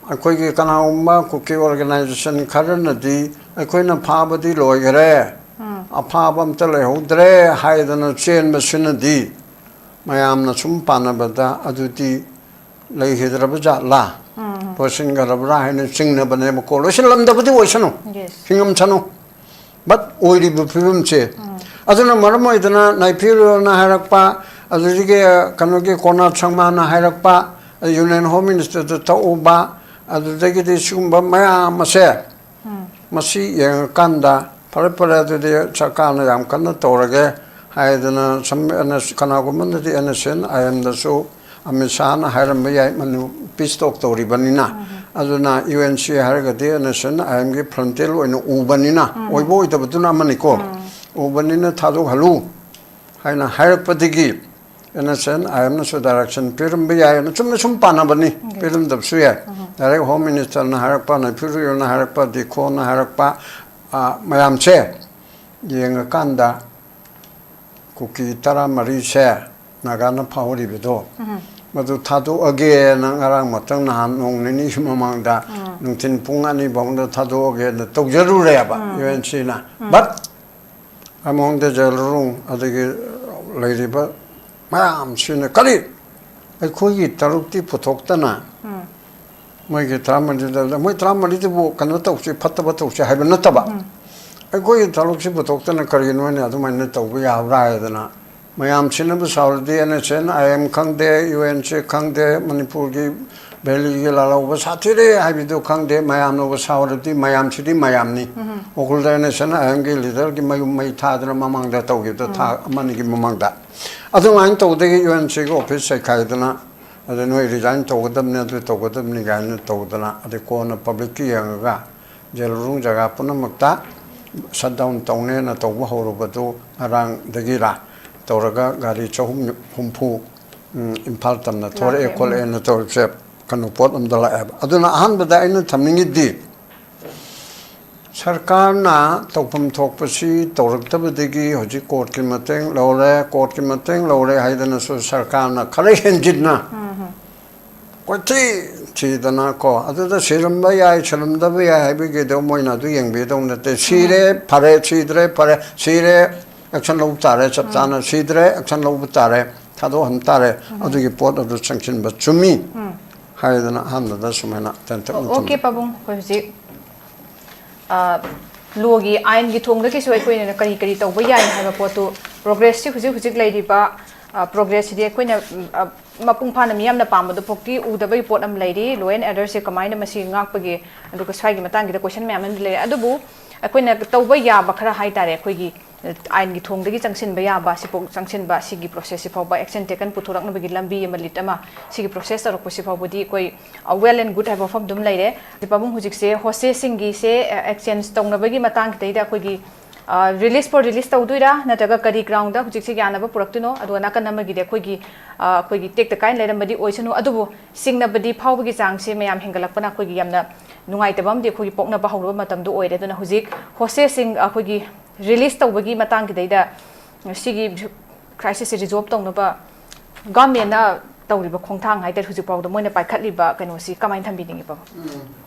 ꯑꯩꯈꯣꯏꯒꯤ ꯀꯅꯥꯒꯨꯝꯕ ꯀꯨꯀꯤ organization ꯈꯔꯅꯗꯤ ꯑꯩꯈꯣꯏꯅ ꯐꯥꯕꯗꯤ ꯂꯣꯏꯈꯔꯦ, ꯑꯐꯥꯕ ꯑꯝꯇ ꯂꯩꯍꯧꯗ꯭ꯔꯦ ꯍꯥꯏꯗꯅ ꯆꯦꯟꯕꯁꯤꯅꯗꯤ ꯃꯌꯥꯝꯅ ꯁꯨꯝ ꯄꯥꯅꯕꯗ ꯑꯗꯨꯗꯤ ꯂꯩꯈꯤꯗ꯭ꯔꯕ ꯖꯥꯠꯂꯥ, ꯂꯣꯏꯁꯤꯟꯈ꯭ꯔꯕ꯭ꯔꯥ ꯍꯥꯏꯅ ꯆꯤꯡꯅꯕꯅꯦꯕꯀꯣ꯫ ꯂꯣꯏꯁꯤꯜꯂꯝꯗꯕꯗꯤ ꯑꯣꯏꯁꯅꯨ, Yes. ꯍꯤꯡꯉꯝꯁꯅꯨ꯫ But ꯑꯣꯏꯔꯤꯕ ꯐꯤꯕꯝꯁꯦ ꯑꯗꯨꯅ ꯃꯔꯝ ꯑꯣꯏꯗꯅ ꯅꯥꯏꯐꯤꯔꯨꯅ ꯍꯥꯏꯔꯛꯄ, ꯑꯗꯨꯗꯒꯤ ꯀꯩꯅꯣꯒꯤ ꯀꯣꯅꯥꯠ ꯁꯪꯃꯥꯅ ꯍꯥꯏꯔꯛꯄ, ꯌꯨꯅꯤꯌꯟ ꯍꯣꯝ ꯃꯤꯅꯤꯁꯇꯔꯗ ꯊꯣꯛꯎꯕ, ꯑꯗꯨꯗꯒꯤꯗꯤ ꯁꯤꯒꯨꯝꯕ ꯃꯌꯥꯝ ꯑꯁꯦ, ꯃꯁꯤ ꯌꯦꯡꯉꯀꯥꯟꯗ, ꯐꯔꯦ ꯐꯔꯦ, ꯑꯗꯨꯗꯤ ꯁꯔꯀꯥꯔꯅ ꯌꯥꯝ ꯀꯟꯅ ꯇꯧꯔꯒꯦ ꯍꯥꯏꯗꯅ, ꯁꯝ-, ꯑꯦꯟ ꯑꯦꯁ, ꯀꯅꯥꯒꯨꯝꯕꯅꯗꯤ ꯑꯦꯟ ꯑꯦꯁ ꯑꯦꯟ ꯑꯥꯏ ꯑꯦꯝꯗꯁꯨ ꯑꯃꯤꯠ ꯁꯥꯍꯅ ꯍꯥꯏꯔꯝꯕ ꯌꯥꯏ, ꯃꯅꯨ ꯄꯤꯁ ꯇꯣꯛ ꯇꯧꯔꯤꯕꯅꯤꯅ꯫ ꯑꯗꯨꯅ ꯌꯨ ꯑꯦꯟ ꯁꯤ ꯍꯥꯏꯔꯒꯗꯤ ꯑꯦꯟ ꯑꯦꯁ ꯑꯦꯟ ꯑꯥꯏ ꯑꯦꯝꯒꯤ ꯐ꯭ꯔꯟꯇꯦꯜ ꯑꯣꯏꯅ ꯎꯕꯅꯤꯅ, ꯑꯣꯏꯕ ꯑꯣꯏꯗꯕꯗꯨꯅ ꯑꯃꯅꯤꯀꯣ꯫ ꯎꯕꯅꯤꯅ ꯊꯥꯗꯣꯛꯍꯜꯂꯨ ꯍꯥꯏꯅ ꯍꯥꯏꯔꯛꯄꯗꯒꯤ ꯑꯦꯟ ꯑꯦꯁ ꯑꯦꯟ ꯑꯥꯏ ꯑꯦꯝꯅꯁꯨ ꯗꯥꯏꯔꯦꯛꯁꯟ ꯄꯤꯔꯝꯕ ꯌꯥꯏ, ꯑꯗꯨꯅ ꯆꯨꯝꯅ ꯁꯨꯝ ꯄꯥꯅꯕꯅꯤ, ꯄꯤꯔꯝꯗꯕꯁꯨ ꯌꯥꯏ꯫ ꯗꯥꯏꯔꯦꯛ ꯍꯣꯝ ꯃꯤꯅꯤꯁꯇꯔꯅ ꯍꯥꯏꯔꯛꯄ, ꯅꯥꯏꯐꯤꯔꯨꯅ ꯍꯥꯏꯔꯛꯄ, ꯗꯤꯈꯣꯅ ꯍꯥꯏꯔꯛꯄ, ꯑ, ꯃꯌꯥꯝꯁꯦ ꯌꯦꯡꯉꯀꯥꯟꯗ ꯀꯨꯀꯤ ꯇꯔꯥꯃꯔꯤꯁꯦ ꯅꯥꯒꯥꯅ ꯐꯥꯍꯧꯔꯤꯕꯗꯣ, ꯃꯗꯨ ꯊꯥꯗꯣꯛꯑꯒꯦꯅ ꯉꯔꯥꯡ ꯃꯊꯪ ꯅꯍꯥꯟ ꯅꯣꯡ ꯅꯤꯅꯤ ꯃꯃꯥꯡꯗ ꯅꯨꯡꯊꯤꯜ ꯄꯨꯡ ꯑꯅꯤ ꯐꯥꯎꯗ ꯊꯥꯗꯣꯛꯑꯒꯦꯅ ꯇꯧꯖꯔꯨꯔꯦꯕ ꯌꯨ ꯑꯦꯟ ꯁꯤꯅ꯫ ꯕꯠ ꯑꯃꯣꯡꯗ ꯖꯦꯂꯔꯨꯡ ꯑꯗꯒꯤ ꯂꯩꯔꯤꯕ ꯃꯌꯥꯝꯁꯤꯅ ꯀꯔꯤ ꯑꯩꯈꯣꯏꯒꯤ ꯇꯔꯨꯛꯇꯤ ꯄꯨꯊꯣꯛꯇꯅ ꯃꯣꯏꯒꯤ ꯇꯔꯥꯃꯔꯤꯗ, ꯃꯣꯏ ꯇꯔꯥꯃꯔꯤꯗꯨꯕꯨ ꯀꯩꯅꯣ ꯇꯧꯁꯤ, ꯐꯠꯇꯕ ꯇꯧꯁꯤ ꯍꯥꯏꯕ ꯅꯠꯇꯕ, ꯑꯩꯈꯣꯏꯒꯤ ꯇꯔꯨꯛꯁꯤ ꯄꯨꯊꯣꯛꯇꯅ ꯀꯔꯤꯒꯤꯅꯣ ꯍꯥꯏꯅ ꯑꯗꯨꯃꯥꯏꯅ ꯇꯧꯕ ꯌꯥꯕ꯭ꯔꯥ ꯍꯥꯏꯗꯅ ꯃꯌꯥꯝ ꯁꯤꯟꯅꯕ ꯁꯥꯎꯔꯗꯤ, N S N I M ꯈꯪꯗꯦ, ꯌꯨ ꯑꯦꯟ ꯁꯤ ꯈꯪꯗꯦ, ꯃꯅꯤꯄꯨꯔꯒꯤ ꯚꯦꯂꯤꯒꯤ ꯂꯥꯜꯍꯧꯕ ꯁꯥꯊꯤꯔꯦ ꯍꯥꯏꯕꯗꯨ ꯈꯪꯗꯦ, ꯃꯌꯥꯝꯅꯕꯨ ꯁꯥꯎꯔꯗꯤ ꯃꯌꯥꯝꯁꯤꯗꯤ ꯃꯌꯥꯝꯅꯤ꯫ ꯎꯈ꯭ꯔꯨꯜꯗ ꯑꯦꯟ ꯑꯦꯁ ꯑꯦꯟ ꯑꯥꯏ ꯑꯦꯝꯒꯤ ꯂꯤꯗꯔꯒꯤ ꯃꯌꯨꯝ ꯃꯩ ꯊꯥꯗꯅ ꯃꯃꯥꯡꯗ ꯇꯧꯈꯤꯕꯗꯣ, ꯊꯥ ꯑꯃꯅꯤꯒꯤ ꯃꯃꯥꯡꯗ꯫ ꯑꯗꯨꯃꯥꯏꯅ ꯇꯧꯗꯒꯤ ꯌꯨ ꯑꯦꯟ ꯁꯤꯒꯤ ꯑꯣꯐꯤꯁ ꯆꯩꯈꯥꯏꯗꯅ, ꯑꯗ ꯅꯣꯏ ꯔꯤꯖꯥꯏꯟ ꯇꯧꯒꯗꯕꯅꯤ, ꯑꯗꯨ ꯇꯧꯒꯗꯕꯅꯤ ꯀꯥꯏꯅ ꯇꯧꯗꯅ, ꯑꯗꯩ ꯀꯣꯟꯅ ꯄꯕ꯭ꯂꯤꯛꯀꯤ ꯌꯦꯡꯉꯒ ꯖꯦꯂꯔꯨꯡ ꯖꯒꯥ ꯄꯨꯝꯅꯃꯛꯇ ꯁꯠ ꯗꯥꯎꯟ ꯇꯧꯅꯦꯅ ꯇꯧꯕ ꯍꯧꯔꯨꯕꯗꯨ ꯉꯔꯥꯡꯗꯒꯤꯔꯥ ꯇꯧꯔꯒ ꯒꯥꯔꯤ ꯆꯍꯨꯝ ꯍꯨꯝꯐꯨ, ꯎꯝ, ꯏꯝꯐꯥꯜ ꯇꯝꯅ ꯊꯣꯔꯛꯑꯦ ꯂꯥꯛꯑꯦ, ꯎꯝ꯫ ꯈꯣꯠꯂꯛꯑꯦꯅ ꯇꯧꯔꯤꯁꯦ ꯀꯩꯅꯣ ꯄꯣꯠ ꯑꯝꯗ ꯂꯥꯛꯑꯦꯕ꯫ ꯑꯗꯨꯅ ꯑꯍꯥꯟꯕꯗ ꯑꯩꯅ ꯊꯝꯅꯤꯡꯉꯤꯗꯤ ꯁꯔꯀꯥꯔꯅ ꯇꯧꯐꯝ ꯊꯣꯛꯄꯁꯤ ꯇꯧꯔꯛꯇꯕꯗꯒꯤ ꯍꯧꯖꯤꯛ ꯀꯣꯔꯠꯀꯤ ꯃꯇꯦꯡ ꯂꯧꯔꯦ, ꯀꯣꯔꯠꯀꯤ ꯃꯇꯦꯡ ꯂꯧꯔꯦ ꯍꯥꯏꯗꯅꯁꯨ ꯁꯔꯀꯥꯔꯅ ꯈꯔ ꯍꯦꯟꯖꯤꯟꯅ ꯀꯣꯏꯊꯤ ꯊꯤꯗꯅ ꯀꯣ, ꯑꯗꯨꯗ ꯁꯤꯔꯝꯕ ꯌꯥꯏ, ꯁꯤꯔꯝꯗꯕ ꯌꯥꯏ ꯍꯥꯏꯕꯒꯤꯗꯣ ꯃꯣꯏꯅ ꯑꯗꯨ ꯌꯦꯡꯕꯤꯗꯧ ꯅꯠꯇꯦ꯫ ꯁꯤꯔꯦ, ꯐꯔꯦ, ꯁꯤꯗ꯭ꯔꯦ, ꯐꯔꯦ, ꯁꯤꯔꯦ, ꯑꯦꯛꯁꯟ ꯂꯧꯕ ꯇꯥꯔꯦ, ꯆꯞ ꯆꯥꯅ ꯁꯤꯗ꯭ꯔꯦ, ꯑꯦꯛꯁꯟ ꯂꯧꯕ ꯇꯥꯔꯦ, ꯊꯥꯗꯣꯛꯍꯟ ꯇꯥꯔꯦ꯫ ꯑꯗꯨꯒꯤ ꯄꯣꯠ ꯑꯗꯨ ꯆꯪꯁꯤꯟꯕ ꯆꯨꯝꯃꯤ ꯍꯥꯏꯗꯅ ꯑꯍꯥꯟꯕꯗ ꯁꯨꯃꯥꯏꯅ ꯇꯦꯟꯇꯛꯅ ꯑꯣ, ꯑꯣꯀꯦ, ꯊꯝꯖꯩ꯫ ꯄꯥꯕꯨꯡ, ꯑꯩꯈꯣꯏ ꯍꯧꯖꯤꯛ, ꯑ, ꯂꯣꯒꯤ ꯑꯥꯏꯟꯒꯤ ꯊꯣꯡꯗꯒꯤꯁꯨ ꯑꯩꯈꯣꯏꯅ ꯀꯔꯤ ꯀꯔꯤ ꯇꯧꯕ ꯌꯥꯏ ꯍꯥꯏꯕ ꯄꯣꯠꯇꯨ, ꯄ꯭ꯔꯣꯒ꯭ꯔꯦꯁꯁꯤ ꯍꯧꯖꯤꯛ ꯍꯧꯖꯤꯛ ꯂꯩꯔꯤꯕ, ꯑ, ꯄ꯭ꯔꯣꯒ꯭ꯔꯦꯁꯁꯤꯗꯤ ꯑꯩꯈꯣꯏꯅ, ꯎꯝ, ꯑ, ꯃꯄꯨꯡ ꯐꯥꯅ ꯃꯤꯌꯥꯝꯅ ꯄꯥꯝꯕꯗꯨ ꯐꯥꯎꯗꯤ ꯎꯗꯕꯒꯤ ꯄꯣꯠ ꯑꯃ ꯂꯩꯔꯤ꯫ Law and orderꯁꯦ ꯀꯃꯥꯏꯅ ꯃꯁꯤ ꯉꯥꯛꯄꯒꯦ? ꯑꯗꯨꯒ ꯁ꯭ꯋꯥꯏꯒꯤ ꯃꯇꯥꯡꯒꯤꯗ ꯀꯣꯏꯁꯟ ꯃꯌꯥꯝ ꯑꯃ ꯂꯩꯔꯦ꯫ ꯑꯗꯨꯕꯨ ꯑꯩꯈꯣꯏꯅ ꯇꯧꯕ ꯌꯥꯕ ꯈꯔ ꯍꯥꯏ ꯇꯥꯔꯦ, ꯑꯩꯈꯣꯏꯒꯤ, ꯑ, ꯑꯥꯏꯟꯒꯤ ꯊꯣꯡꯗꯒꯤ ꯆꯪꯁꯤꯟꯕ ꯌꯥꯕ, ꯁꯤꯐꯥꯎ ꯆꯪꯁꯤꯟꯕ, ꯁꯤꯒꯤ ꯄ꯭ꯔꯣꯁꯦꯁꯁꯤ ꯐꯥꯎꯕ action taken ꯄꯨꯊꯣꯔꯛꯅꯕꯒꯤ ꯂꯝꯕꯤ ꯑꯃ, ꯂꯤꯠ ꯑꯃ, ꯁꯤꯒꯤ ꯄ꯭ꯔꯣꯁꯦꯁ ꯇꯧꯔꯛꯄꯁꯤ ꯐꯥꯎꯕꯗꯤ ꯑꯩꯈꯣꯏ, ꯑ, well and good ꯍꯥꯏꯕ ꯋꯥꯐꯝ ꯑꯗꯨꯝ ꯂꯩꯔꯦ꯫ ꯄꯥꯕꯨꯡ, ꯍꯧꯖꯤꯛꯁꯦ ꯍꯣꯁꯇꯦꯖꯁꯤꯡꯒꯤꯁꯦ, ꯑ, ꯑꯦꯛꯁꯆꯦꯟꯖ ꯇꯧꯅꯕꯒꯤ ꯃꯇꯥꯡꯁꯤꯗꯩꯗ ꯑꯩꯈꯣꯏꯒꯤ, ꯑ, release for release ꯇꯧꯗꯣꯏꯔꯥ, ꯅꯠꯇ꯭ꯔꯒ ꯀꯔꯤ ꯒ꯭ꯔꯥꯎꯟꯗ ꯍꯧꯖꯤꯛꯁꯦ ꯌꯥꯅꯕ ꯄꯨꯔꯛꯇꯣꯏꯅꯣ? ꯑꯗꯨꯒ ꯅꯥꯀꯟ ꯑꯃꯒꯤꯗꯤ ꯑꯩꯈꯣꯏꯒꯤ, ꯑ, ꯑꯩꯈꯣꯏꯒꯤ ꯇꯦꯛꯇ ꯀꯥꯏꯅ ꯂꯩꯔꯝꯕꯗꯤ ꯑꯣꯏꯁꯅꯨ, ꯑꯗꯨꯕꯨ ꯁꯤꯡꯅꯕꯗꯤ ꯐꯥꯎꯕꯒꯤ ꯆꯥꯡꯁꯦ ꯃꯌꯥꯝ ꯍꯦꯟꯒꯠꯂꯛꯄꯅ ꯑꯩꯈꯣꯏꯒꯤ ꯌꯥꯝꯅ ꯅꯨꯡꯉꯥꯏꯇꯕ ꯑꯃꯗꯤ ꯑꯩꯈꯣꯏꯒꯤ ꯄꯣꯛꯅꯕ ꯍꯧꯔꯕ ꯃꯇꯝꯗꯣ ꯑꯣꯏꯔꯦ꯫ ꯑꯗꯨꯅ ꯍꯧꯖꯤꯛ ꯍꯣꯁꯇꯦꯖꯁꯤꯡ ꯑꯩꯈꯣꯏꯒꯤ ꯔꯤꯂꯤꯁ ꯇꯧꯕꯒꯤ ꯃꯇꯥꯡꯒꯤꯗꯩꯗ ꯁꯤꯒꯤ ꯀ꯭ꯔꯥꯏꯁꯤꯁꯁꯦ ꯔꯤꯖꯣꯜꯕ ꯇꯧꯅꯕ ꯒꯚꯔꯟꯃꯦꯟꯅ ꯇꯧꯔꯤꯕ ꯈꯣꯡꯊꯥꯡ ꯍꯥꯏꯇꯥꯔꯦ, ꯍꯧꯖꯤꯛ ꯐꯥꯎꯗ ꯃꯣꯏꯅ ꯄꯥꯏꯈꯠꯂꯤꯕ ꯀꯩꯅꯣꯁꯤ ꯀꯃꯥꯏꯅ ꯊꯝꯕꯤꯅꯤꯡꯉꯤ, ꯄꯥꯕꯨꯡ?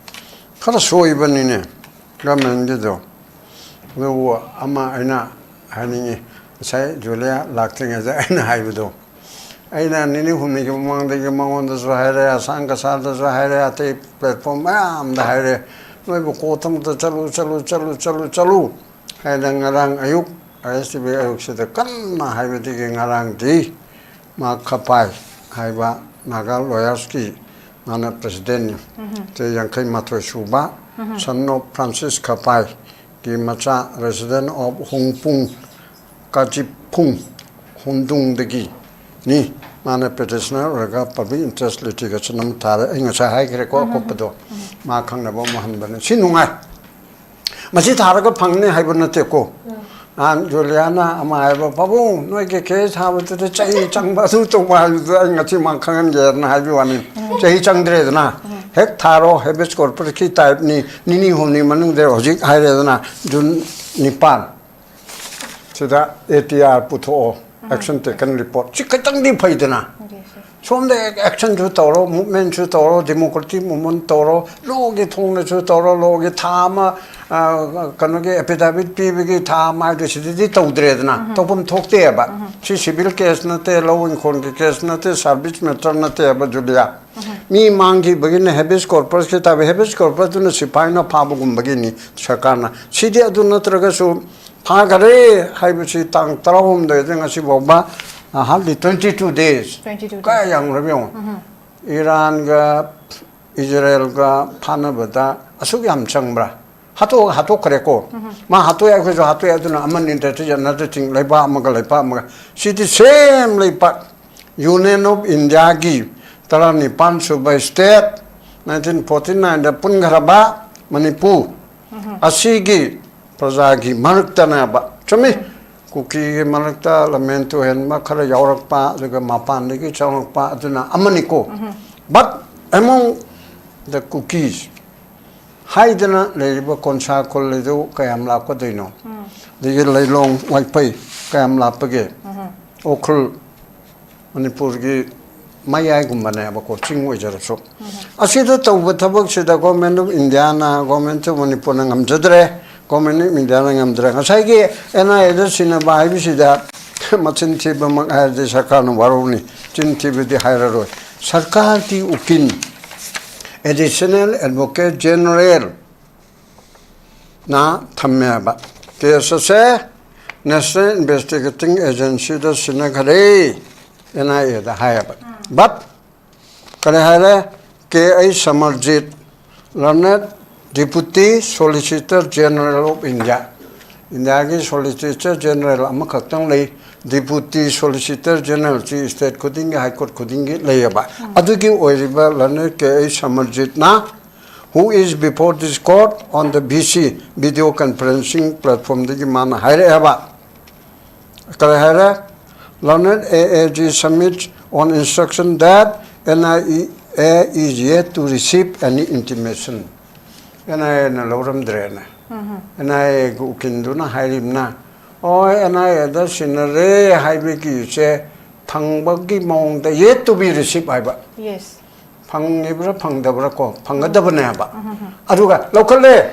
ꯈꯔ ꯁꯣꯏꯕꯅꯤꯅꯦ ꯒꯚꯔꯟꯃꯦꯟꯒꯤꯗꯣ꯫ ꯑꯗꯨꯕꯨ ꯑꯃ ꯑꯩꯅ ꯍꯥꯏꯅꯤꯡꯉꯤ, ꯉꯁꯥꯏ ꯖꯨꯂꯤꯌꯥ ꯂꯥꯛꯇ꯭ꯔꯤꯉꯩꯗ ꯑꯩꯅ ꯍꯥꯏꯕꯗꯣ, ꯑꯩꯅ ꯅꯤꯅꯤ ꯍꯨꯝꯅꯤꯒꯤ ꯃꯃꯥꯡꯗꯒꯤ ꯃꯉꯣꯟꯗꯁꯨ ꯍꯥꯏꯔꯦ, ꯑꯁꯥꯡ ꯀꯁꯥꯔꯗꯁꯨ ꯍꯥꯏꯔꯦ, ꯑꯇꯩ ꯄ꯭ꯂꯦꯠꯐꯣꯝ ꯃꯌꯥꯝꯗ ꯍꯥꯏꯔꯦ, ꯅꯣꯏꯕꯨ ꯀꯣꯔꯠ ꯑꯃꯗ ꯆꯠꯂꯨ, ꯆꯠꯂꯨ, ꯆꯠꯂꯨ, ꯆꯠꯂꯨ, ꯆꯠꯂꯨ ꯍꯥꯏꯅ ꯉꯔꯥꯡ ꯑꯌꯨꯛ, ꯑꯥꯏ ꯑꯦꯁ ꯇꯤ ꯚꯤ ꯑꯌꯨꯛꯁꯤꯗ ꯀꯟꯅ ꯍꯥꯏꯕꯗꯒꯤ ꯉꯔꯥꯡꯗꯤ ꯃꯥ ꯈꯄꯥꯏ ꯍꯥꯏꯕ ꯅꯥꯒꯥ ꯂꯣꯌꯔꯁꯀꯤ ꯃꯥꯅ ꯄ꯭ꯔꯦꯁꯤꯗꯦꯟꯠꯅꯤ꯫ ꯆꯍꯤ ꯌꯥꯡꯈꯩ ꯃꯥꯊꯣꯏ ꯁꯨꯕ, son of Francis ꯈꯄꯥꯏꯒꯤ ꯃꯆꯥ, resident of ꯍꯣꯡꯄꯨꯡ, ꯀꯥꯖꯤꯐꯨꯡ, ꯍꯣꯟꯗꯨꯡꯗꯒꯤꯅꯤ꯫ ꯃꯥꯅ ꯄꯦꯇꯤꯁꯅꯔ ꯑꯣꯏꯔꯒ ꯄꯕ꯭ꯂꯤꯛ ꯏꯟꯇꯔꯦꯁ ꯂꯤꯇꯤꯒꯦꯁꯟ ꯑꯃ ꯊꯥꯔꯦ꯫ ꯑꯩ ꯉꯁꯥꯏ ꯍꯥꯏꯈ꯭ꯔꯦꯀꯣ, ꯑꯀꯨꯞꯄꯗꯣ ꯃꯥ ꯈꯪꯅꯕ ꯑꯃ ꯍꯟꯕꯅꯤ꯫ ꯁꯤ ꯅꯨꯡꯉꯥꯏ꯫ ꯃꯁꯤ ꯊꯥꯔꯒ ꯐꯪꯅꯤ ꯍꯥꯏꯕ ꯅꯠꯇꯦꯀꯣ꯫ ꯅꯍꯥꯟ ꯖꯨꯂꯤꯌꯥꯅ ꯑꯃ ꯍꯥꯏꯕ, "ꯄꯥꯕꯨꯡ, ꯅꯣꯏꯒꯤ ꯀꯦꯁ ꯊꯥꯕꯗꯨꯗ ꯆꯍꯤ ꯆꯪꯕ, ꯑꯗꯨ ꯇꯧꯕ" ꯍꯥꯏꯕꯗꯨꯗ ꯑꯩ ꯉꯁꯤ ꯃꯥ ꯈꯪꯍꯟꯒꯦꯗꯅ ꯍꯥꯏꯕ ꯋꯥꯅꯤ꯫ ꯆꯍꯤ ꯆꯪꯗ꯭ꯔꯦꯗꯅ꯫ ꯍꯦꯛ ꯊꯥꯔꯣ, ꯍꯦꯕꯤꯌꯁ ꯀꯣꯔꯄꯁꯀꯤ ꯇꯥꯏꯞꯅꯤ, ꯅꯤꯅꯤ ꯍꯨꯝꯅꯤ ꯃꯅꯨꯡꯗ ꯍꯧꯖꯤꯛ ꯍꯥꯏꯔꯦꯗꯅ, ꯖꯨꯟ ꯅꯤꯄꯥꯟ ꯁꯤꯗ ꯑꯦ ꯇꯤ ꯑꯥꯔ ꯄꯨꯊꯣꯛꯑꯣ, action taken report꯫ ꯁꯤ ꯈꯤꯇꯪꯗꯤ ꯐꯩꯗꯅ꯫ ꯁꯣꯝꯗ ꯑꯦꯛꯁꯟꯁꯨ ꯇꯧꯔꯣ, ꯃꯨꯚꯃꯦꯟꯁꯨ ꯇꯧꯔꯣ, ꯗꯦꯃꯣꯀ꯭ꯔꯦꯇꯤꯛ ꯃꯨꯚꯃꯦꯟ ꯇꯧꯔꯣ, ꯂꯣꯒꯤ ꯊꯣꯡꯗꯁꯨ ꯇꯧꯔꯣ, ꯂꯣꯒꯤ ꯊꯥ ꯑꯃ, ꯑ, ꯀꯩꯅꯣꯒꯤ ꯑꯦꯐꯤꯗꯥꯚꯤꯠ ꯄꯤꯕꯒꯤ ꯊꯥ ꯑꯃ ꯍꯥꯏꯗꯣ ꯁꯤꯗꯗꯤ ꯇꯧꯗ꯭ꯔꯦꯗꯅ, ꯇꯧꯐꯝ ꯊꯣꯛꯇꯦꯕ꯫ ꯁꯤ ꯁꯤꯚꯤꯜ ꯀꯦꯁ ꯅꯠꯇꯦ, ꯂꯧ ꯏꯪꯈꯣꯜꯒꯤ ꯀꯦꯁ ꯅꯠꯇꯦ, ꯁꯥꯔꯚꯤꯁ ꯃꯦꯇꯔ ꯅꯠꯇꯦꯕ, ꯖꯨꯂꯤꯌꯥ꯫ ꯃꯤ ꯃꯥꯡꯈꯤꯕꯒꯤꯅ ꯍꯦꯕꯤꯌꯁ ꯀꯣꯔꯄꯁꯀꯤ ꯇꯥꯏꯞ, ꯍꯦꯕꯤꯌꯁ ꯀꯣꯔꯄꯁꯇꯨꯅ ꯁꯤꯐꯥꯏꯅ ꯐꯥꯕꯒꯨꯝꯕꯒꯤꯅꯤ ꯁꯔꯀꯥꯔꯅ꯫ ꯁꯤꯗꯤ ꯑꯗꯨ ꯅꯠꯇ꯭ꯔꯒꯁꯨ ꯐꯥꯈꯔꯦ ꯍꯥꯏꯕꯁꯤ ꯇꯥꯡ ꯇꯔꯥꯍꯨꯝꯗꯣꯏꯗ ꯉꯁꯤ ꯐꯥꯎꯕ, hardly twenty two days꯫ Twenty two days. ꯀꯌꯥ ꯌꯥꯝꯈ꯭ꯔꯕ ꯌꯦꯡꯉꯣ꯫ ꯏꯔꯥꯟꯒ ꯏꯖꯔꯦꯜꯒ ꯐꯥꯅꯕꯗ ꯑꯁꯨꯛ ꯌꯥꯝ ꯆꯪꯕ꯭ꯔꯥ? ꯍꯥꯠꯇꯣꯛ ꯍꯥꯠꯇꯣꯛꯈ꯭ꯔꯦꯀꯣ꯫ ꯃꯥ ꯍꯥꯠꯇꯣꯛꯑꯦ, ꯑꯩꯈꯣꯏꯁꯨ ꯍꯥꯠꯇꯣꯛꯑꯦ꯫ ꯑꯗꯨꯅ ꯑꯃꯅꯤ ꯅꯠꯇ꯭ꯔ ꯅꯠꯇ꯭ꯔ ꯂꯩꯕꯥꯛ ꯑꯃꯒ ꯂꯩꯕꯥꯛ ꯑꯃꯒ꯫ ꯁꯤꯗꯤ ꯁꯦꯝ ꯂꯩꯕꯥꯛ, Union of Indiaꯒꯤ ꯇꯔꯥꯅꯤꯄꯥꯟ ꯁꯨꯕ state, nineteen forty nineꯗ ꯄꯨꯟꯈ꯭ꯔꯕ ꯃꯅꯤꯄꯨꯔ ꯑꯁꯤꯒꯤ ꯄ꯭ꯔꯖꯥꯒꯤ ꯃꯔꯛꯇꯅꯦꯕ꯫ ꯆꯨꯝꯃꯤ꯫ ꯀꯨꯀꯤꯒꯤ ꯃꯔꯛꯇ ꯂꯝꯍꯦꯟ ꯇꯨꯍꯦꯟꯕ ꯈꯔ ꯌꯥꯎꯔꯛꯄ, ꯑꯗꯨꯒ ꯃꯄꯥꯟꯗꯒꯤ ꯆꯪꯂꯛꯄ, ꯑꯗꯨꯅ ꯑꯃꯅꯤꯀꯣ꯫ But among the Kukis ꯍꯥꯏꯗꯅ ꯂꯩꯔꯤꯕ ꯀꯣꯟꯁꯥ ꯈꯨꯜ ꯑꯗꯨ ꯀꯌꯥꯝ ꯂꯥꯞꯀꯗꯣꯏꯅꯣ? ꯑꯗꯒꯤ ꯂꯩꯂꯣꯡ, ꯋꯥꯏꯄꯩ ꯀꯌꯥꯝ ꯂꯥꯞꯄꯒꯦ? ꯎꯈ꯭ꯔꯨꯜ, ꯃꯅꯤꯄꯨꯔꯒꯤ ꯃꯌꯥꯏꯒꯨꯝꯕꯅꯦꯕꯀꯣ, ꯆꯤꯡ ꯑꯣꯏꯖꯔꯁꯨ꯫ ꯑꯁꯤꯗ ꯇꯧꯕ ꯊꯕꯛꯁꯤꯗ Government of Indiaꯅ, Government of ꯃꯅꯤꯄꯨꯔꯅ ꯉꯝꯖꯗ꯭ꯔꯦ, Government of Indiaꯅ ꯉꯝꯗ꯭ꯔꯦ꯫ ꯉꯁꯥꯏꯒꯤ NIAꯗ ꯁꯤꯟꯅꯕ ꯍꯥꯏꯕꯁꯤꯗ ꯃꯆꯤꯟ ꯊꯤꯕꯃꯛ ꯍꯥꯏꯔꯗꯤ ꯁꯔꯀꯥꯔꯅ ꯋꯥꯔꯧꯅꯤ, ꯆꯤꯟ ꯊꯤꯕꯗꯤ ꯍꯥꯏꯔꯔꯣꯏ꯫ ꯁꯔꯀꯥꯔꯒꯤ ꯎꯀꯤꯜ, Additional Advocate Generalꯅ ꯊꯝꯃꯦꯕ꯫ Case ꯑꯁꯦ National Investigating Agencyꯗ ꯁꯤꯟꯅꯈ꯭ꯔꯦ, NIAꯗ ꯍꯥꯏꯌꯦꯕ꯫ But ꯀꯔꯤ ꯍꯥꯏꯔꯦ? K I Samarjit, learned Deputy Solicitor General of India꯫ ꯏꯟꯗꯤꯌꯥꯒꯤ Solicitor General ꯑꯃꯈꯛꯇꯪ ꯂꯩ, Deputy Solicitor General ꯁꯤ state ꯈꯨꯗꯤꯡꯒꯤ, High Court ꯈꯨꯗꯤꯡꯒꯤ ꯂꯩꯌꯦꯕ꯫ ꯑꯗꯨꯒꯤ ꯑꯣꯏꯔꯤꯕ learned K I Samarjitꯅ, who is before this court on the VC video conferencing platformꯗꯒꯤ ꯃꯥꯅ ꯍꯥꯏꯔꯛꯑꯦꯕ꯫ ꯀꯔꯤ ꯍꯥꯏꯔꯦ? Learned AAG submits on instruction that NIA is yet to receive any intimation꯫ NIAꯅ ꯂꯧꯔꯝꯗ꯭ꯔꯦꯅ꯫ NIAꯒꯤ ꯎꯀꯤꯜꯗꯨꯅ ꯍꯥꯏꯔꯤꯕꯅ, ꯑꯣ, NIAꯗ ꯁꯤꯟꯅꯔꯦ ꯍꯥꯏꯕꯒꯤꯁꯦ ꯐꯪꯕꯒꯤ ꯃꯑꯣꯡꯗ yet to be received ꯍꯥꯏꯕ꯫ Yes. ꯐꯪꯉꯤꯕ꯭ꯔꯥ ꯐꯪꯗꯕ꯭ꯔꯥ ꯀꯣ, ꯐꯪꯒꯗꯕꯅꯦꯕ꯫ ꯑꯗꯨꯒ ꯂꯧꯈꯠꯂꯦ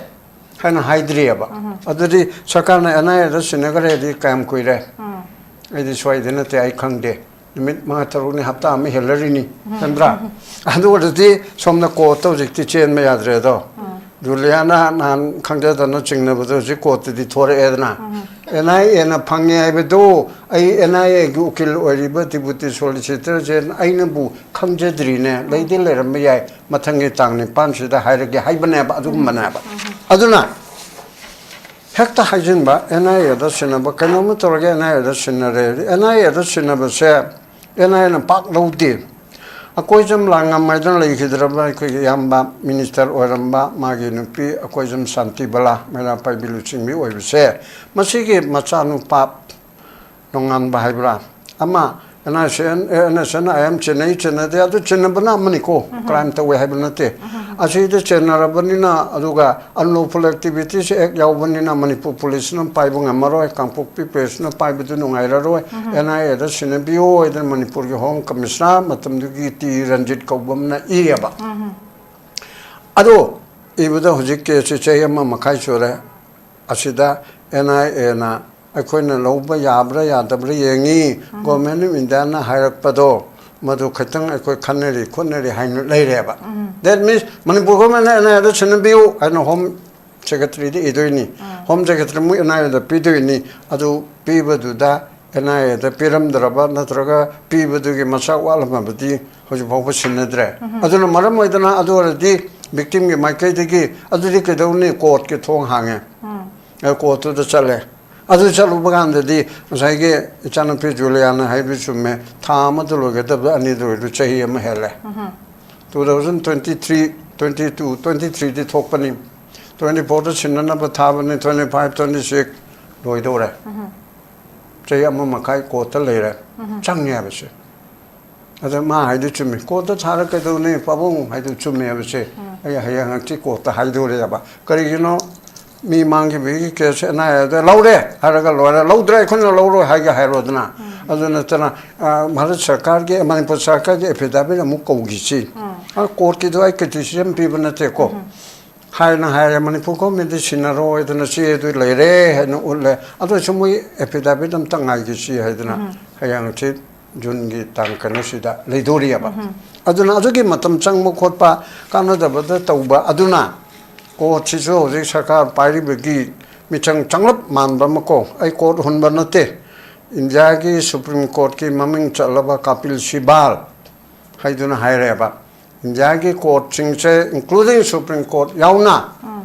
ꯍꯥꯏꯅ ꯍꯥꯏꯗ꯭ꯔꯤꯑꯕ꯫ ꯑꯗꯨꯗꯤ ꯁꯔꯀꯥꯔꯅ NIAꯗ ꯁꯤꯟꯅꯈ꯭ꯔꯦꯗꯤ ꯀꯌꯥꯝ ꯀꯨꯏꯔꯦ? ꯑꯩꯗꯤ ꯁ꯭ꯋꯥꯏꯗ ꯅꯠꯇꯦ, ꯑꯩ ꯈꯪꯗꯦ꯫ ꯅꯨꯃꯤꯠ ꯃꯉꯥ ꯇꯔꯨꯛꯅꯤ, ꯍꯞꯇꯥ ꯑꯃ ꯍꯦꯜꯂꯔꯤꯅꯤ, ꯅꯠꯇ꯭ꯔꯥ? ꯑꯗꯨ ꯑꯣꯏꯔꯗꯤ ꯁꯣꯝꯅ ꯀꯣꯔꯠꯇ ꯍꯧꯖꯤꯛꯇꯤ ꯆꯦꯟꯕ ꯌꯥꯗ꯭ꯔꯦ ꯑꯗꯣ꯫ ꯖꯨꯂꯤꯌꯥꯅ ꯅꯍꯥꯟ ꯈꯪꯖꯗꯅ ꯆꯤꯡꯅꯕꯗꯣ ꯍꯧꯖꯤꯛ ꯀꯣꯔꯠꯇꯗꯤ ꯊꯣꯔꯛꯑꯦꯗꯅ꯫ ꯑꯦꯟ ꯑꯥꯏ ꯑꯦꯅ ꯐꯪꯉꯦ ꯍꯥꯏꯕꯗꯨ, ꯑꯩ ꯑꯦꯟ ꯑꯥꯏ ꯑꯦꯒꯤ ꯎꯀꯤꯜ ꯑꯣꯏꯔꯤꯕ ꯗꯤꯄꯨꯇꯤ ꯁꯣꯂꯤꯁꯤꯇꯔꯁꯦ ꯑꯩꯅꯕꯨ ꯈꯪꯖꯗ꯭ꯔꯤꯅꯦ꯫ ꯂꯩꯗꯤ ꯂꯩꯔꯝꯕ ꯌꯥꯏ, ꯃꯊꯪꯒꯤ ꯇꯥꯡ ꯅꯤꯄꯥꯟꯁꯤꯗ ꯍꯥꯏꯔꯒꯦ ꯍꯥꯏꯕꯅꯦꯕ, ꯑꯗꯨꯒꯨꯝꯕꯅꯦꯕ꯫ ꯑꯗꯨꯅ ꯍꯦꯛꯇ ꯍꯥꯏꯖꯤꯟꯕ, ꯑꯦꯟ ꯑꯥꯏ ꯑꯦꯗ ꯁꯤꯟꯅꯕ, ꯀꯩꯅꯣꯝꯃ ꯇꯧꯔꯒ ꯑꯦꯟ ꯑꯥꯏ ꯑꯦꯗ ꯁꯤꯟꯅꯔꯦ꯫ ꯑꯦꯟ ꯑꯥꯏ ꯑꯦꯗ ꯁꯤꯟꯅꯕꯁꯦ ꯑꯦꯟ ꯑꯥꯏ ꯑꯦꯅ ꯄꯥꯛ ꯂꯧꯗꯦ꯫ ꯑꯀꯣꯏꯖꯝ ꯂꯥꯡꯉꯝ ꯍꯥꯏꯗꯅ ꯂꯩꯈꯤꯗ꯭ꯔꯕ ꯑꯩꯈꯣꯏꯒꯤ ꯏꯌꯥꯝꯕ ꯃꯤꯅꯤꯁꯇꯔ ꯑꯣꯏꯔꯝꯕ, ꯃꯥꯒꯤ ꯅꯨꯄꯤ ꯑꯀꯣꯏꯖꯝ ꯁꯥꯟꯇꯤꯕꯂꯥ, ꯃꯩꯔꯥ ꯄꯥꯏꯕꯤ ꯂꯨꯆꯤꯡꯕꯤ ꯑꯣꯏꯕꯁꯦ, ꯃꯁꯤꯒꯤ ꯃꯆꯥꯅꯨꯄꯥ ꯅꯣꯡꯉꯥꯟꯕ ꯍꯥꯏꯕ꯭ꯔꯥ ꯑꯃ, N I C N, A, N S N I M ꯆꯦꯟꯅꯩ ꯆꯦꯟꯅꯗꯦ, ꯑꯗꯨ ꯆꯦꯟꯅꯕꯅ ꯑꯃꯅꯤꯀꯣ, ꯀ꯭ꯔꯥꯏꯝ ꯇꯧꯋꯦ ꯍꯥꯏꯕ ꯅꯠꯇꯦ꯫ ꯑꯁꯤꯗ ꯆꯦꯟꯅꯔꯕꯅꯤꯅ, ꯑꯗꯨꯒ unlawful activities act ꯌꯥꯎꯕꯅꯤꯅ ꯃꯅꯤꯄꯨꯔ ꯄꯨꯂꯤꯁꯅ ꯄꯥꯏꯕ ꯉꯝꯃꯔꯣꯏ, ꯀꯥꯡꯄꯣꯛꯄꯤ ꯄ꯭ꯔꯦꯁꯅ ꯄꯥꯏꯕꯗꯨ ꯅꯨꯡꯉꯥꯏꯔꯔꯣꯏ, ꯑꯦꯟ ꯑꯥꯏ ꯑꯦꯗ ꯁꯤꯟꯅꯕꯤꯌꯨ ꯍꯥꯏꯗꯅ ꯃꯅꯤꯄꯨꯔꯒꯤ ꯍꯣꯝ ꯀꯃꯤꯁꯅꯔ, ꯃꯇꯝꯗꯨꯒꯤ ꯇꯤ ꯔꯟꯖꯤꯠ ꯀꯧꯕ ꯑꯃꯅ ꯏꯌꯦꯕ꯫ ꯑꯗꯣ ꯏꯕꯗ ꯍꯧꯖꯤꯛ ꯀꯦꯁꯁꯤ ꯆꯍꯤ ꯑꯃ ꯃꯈꯥꯏ ꯁꯨꯔꯦ꯫ ꯑꯁꯤꯗ ꯑꯦꯟ ꯑꯥꯏ ꯑꯦꯅ ꯑꯩꯈꯣꯏꯅ ꯂꯧꯕ ꯌꯥꯕ꯭ꯔꯥ ꯌꯥꯗꯕ꯭ꯔꯥ ꯌꯦꯡꯉꯤ, Government of Indiaꯅ ꯍꯥꯏꯔꯛꯄꯗꯣ ꯃꯗꯨ ꯈꯤꯇꯪ ꯑꯩꯈꯣꯏ ꯈꯟꯅꯔꯤ ꯈꯣꯠꯅꯔꯤ ꯍꯥꯏꯅ ꯂꯩꯔꯦꯕ꯫ That means ꯃꯅꯤꯄꯨꯔ ꯒꯣꯔꯃꯦꯟꯅ ꯑꯦꯟ ꯑꯥꯏ ꯑꯦꯗ ꯁꯤꯟꯅꯕꯤꯌꯨ ꯍꯥꯏꯅ ꯍꯣꯝ ꯁꯦꯀ꯭ꯔꯦꯇꯔꯤꯗ ꯏꯗꯣꯏꯅꯤ꯫ ꯍꯣꯝ ꯁꯦꯀ꯭ꯔꯦꯇꯔꯤ ꯃꯣꯏ ꯑꯦꯟ ꯑꯥꯏ ꯑꯦꯗ ꯄꯤꯗꯣꯏꯅꯤ꯫ ꯑꯗꯨ ꯄꯤꯕꯗꯨꯗ ꯑꯦꯟ ꯑꯥꯏ ꯑꯦꯗ ꯄꯤꯔꯝꯗ꯭ꯔꯕ ꯅꯠꯇ꯭ꯔꯒ ꯄꯤꯕꯗꯨꯒꯤ ꯃꯆꯥꯛ ꯋꯥꯠꯂꯝꯃꯕꯗꯤ ꯍꯧꯖꯤꯛ ꯐꯥꯎꯕ ꯁꯤꯟꯅꯗ꯭ꯔꯦ꯫ ꯑꯗꯨꯅ ꯃꯔꯝ ꯑꯣꯏꯗꯅ ꯑꯗꯨ ꯑꯣꯏꯔꯗꯤ victimꯒꯤ ꯃꯥꯏꯀꯩꯗꯒꯤ ꯑꯗꯨꯗꯤ ꯀꯩꯗꯧꯅꯤ? ꯀꯣꯔꯠꯀꯤ ꯊꯣꯡ ꯍꯥꯡꯉꯦ꯫ ꯑ, ꯀꯣꯔꯠꯇꯨꯗ ꯆꯠꯂꯦ꯫ ꯑꯗꯨ ꯆꯠꯂꯨꯕ ꯀꯥꯟꯗꯗꯤ ꯉꯁꯥꯏꯒꯤ ꯏꯆꯥꯅꯨꯄꯤ ꯖꯨꯂꯤꯌꯥꯅ ꯍꯥꯏꯕ ꯆꯨꯝꯃꯦ, ꯊꯥ ꯑꯃꯗ ꯂꯣꯏꯒꯗꯕꯗ ꯑꯅꯤꯗ ꯂꯣꯏꯗꯨ ꯆꯍꯤ ꯑꯃ ꯍꯦꯜꯂꯦ꯫ Two thousand twenty three, twenty two, twenty threeꯗꯤ ꯊꯣꯛꯄꯅꯤ, twenty fourꯗ ꯁꯤꯟꯅꯅꯕ ꯊꯥꯕꯅꯤ, twenty five, twenty six ꯂꯣꯏꯗꯧꯔꯦ꯫ ꯆꯍꯤ ꯑꯃ ꯃꯈꯥꯏ ꯀꯣꯔꯠꯇ ꯂꯩꯔꯦ꯫ ꯆꯪꯉꯦ ꯍꯥꯏꯕꯁꯦ꯫ ꯑꯗ ꯃꯥ ꯍꯥꯏꯗꯨ ꯆꯨꯝꯃꯤ, ꯀꯣꯔꯠꯇ ꯊꯥꯔ ꯀꯩꯗꯧꯅꯤ ꯄꯥꯕꯨꯡ ꯍꯥꯏꯗꯨ ꯆꯨꯝꯃꯦ ꯍꯥꯏꯕꯁꯦ꯫ ꯑꯩ ꯍꯌꯦꯡ ꯍꯪꯆꯤꯠ ꯀꯣꯔꯠꯇ ꯍꯥꯏꯗꯣꯔꯦꯕ꯫ ꯀꯔꯤꯒꯤꯅꯣ? ꯃꯤ ꯃꯥꯡꯈꯤꯕꯒꯤ ꯀꯦꯁ ꯑꯦꯟ ꯑꯥꯏ ꯑꯦꯗ ꯂꯧꯔꯦ ꯍꯥꯏꯔꯒ ꯂꯣꯏꯔꯦ, ꯂꯧꯗ꯭ꯔꯦ ꯑꯩꯈꯣꯏꯅ ꯂꯧꯔꯣꯏ ꯍꯥꯏꯒꯦ ꯍꯥꯏꯔꯣꯗꯅ꯫ ꯑꯗꯨ ꯅꯠꯇꯅ, ꯑ, ꯚꯥꯔꯠ ꯁꯔꯀꯥꯔꯒꯤ, ꯃꯅꯤꯄꯨꯔ ꯁꯔꯀꯥꯔꯒꯤ affidavit ꯑꯃꯨꯛ ꯀꯧꯈꯤꯁꯤ꯫ ꯑ, ꯀꯣꯔꯠꯀꯤꯗꯣ ꯑꯩ criticism ꯄꯤꯕ ꯅꯠꯇꯦꯀꯣ꯫ ꯍꯥꯏꯅ ꯍꯥꯏꯔꯦ, ꯃꯅꯤꯄꯨꯔ ꯒꯣꯔꯃꯦꯟꯗꯤ ꯁꯤꯟꯅꯔꯣꯏꯗꯅ ꯆꯦꯗꯨ ꯂꯩꯔꯦ ꯍꯥꯏꯅ ꯎꯠꯂꯦ꯫ ꯑꯗꯨ ꯑꯣꯏꯔꯁꯨ ꯃꯣꯏ affidavit ꯑꯝꯇ ꯉꯥꯏꯈꯤꯁꯤ ꯍꯥꯏꯗꯅ ꯍꯌꯦꯡ ꯍꯪꯆꯤꯠ ꯖꯨꯟꯒꯤ ꯇꯥꯡ ꯀꯩꯅꯣꯁꯤꯗ ꯂꯩꯗꯣꯔꯤꯑꯕ꯫ ꯑꯗꯨꯅ ꯑꯗꯨꯒꯤ ꯃꯇꯝ ꯆꯪꯕ ꯈꯣꯠꯄ, ꯀꯥꯟꯅꯗꯕꯗ ꯇꯧꯕ, ꯑꯗꯨꯅ ꯀꯣꯔꯠꯁꯤꯁꯨ ꯍꯧꯖꯤꯛ ꯁꯔꯀꯥꯔ ꯄꯥꯏꯔꯤꯕꯒꯤ ꯃꯤꯆꯪ ꯆꯪꯂꯞ ꯃꯥꯟꯕ ꯑꯃ ꯀꯣ, ꯑꯩ ꯀꯣꯔꯠ ꯍꯨꯟꯕ ꯅꯠꯇꯦ, ꯏꯟꯗꯤꯌꯥꯒꯤ ꯁꯨꯄ꯭ꯔꯤꯝ ꯀꯣꯔꯠꯀꯤ ꯃꯃꯤꯡ ꯆꯠꯂꯕ ꯀꯥꯄꯤꯜ ꯁꯤꯕꯥꯜ ꯍꯥꯏꯗꯨꯅ ꯍꯥꯏꯔꯦꯕ, ꯏꯟꯗꯤꯌꯥꯒꯤ ꯀꯣꯔꯠꯁꯤꯡꯁꯦ, including ꯁꯨꯄ꯭ꯔꯤꯝ ꯀꯣꯔꯠ ꯌꯥꯎꯅ,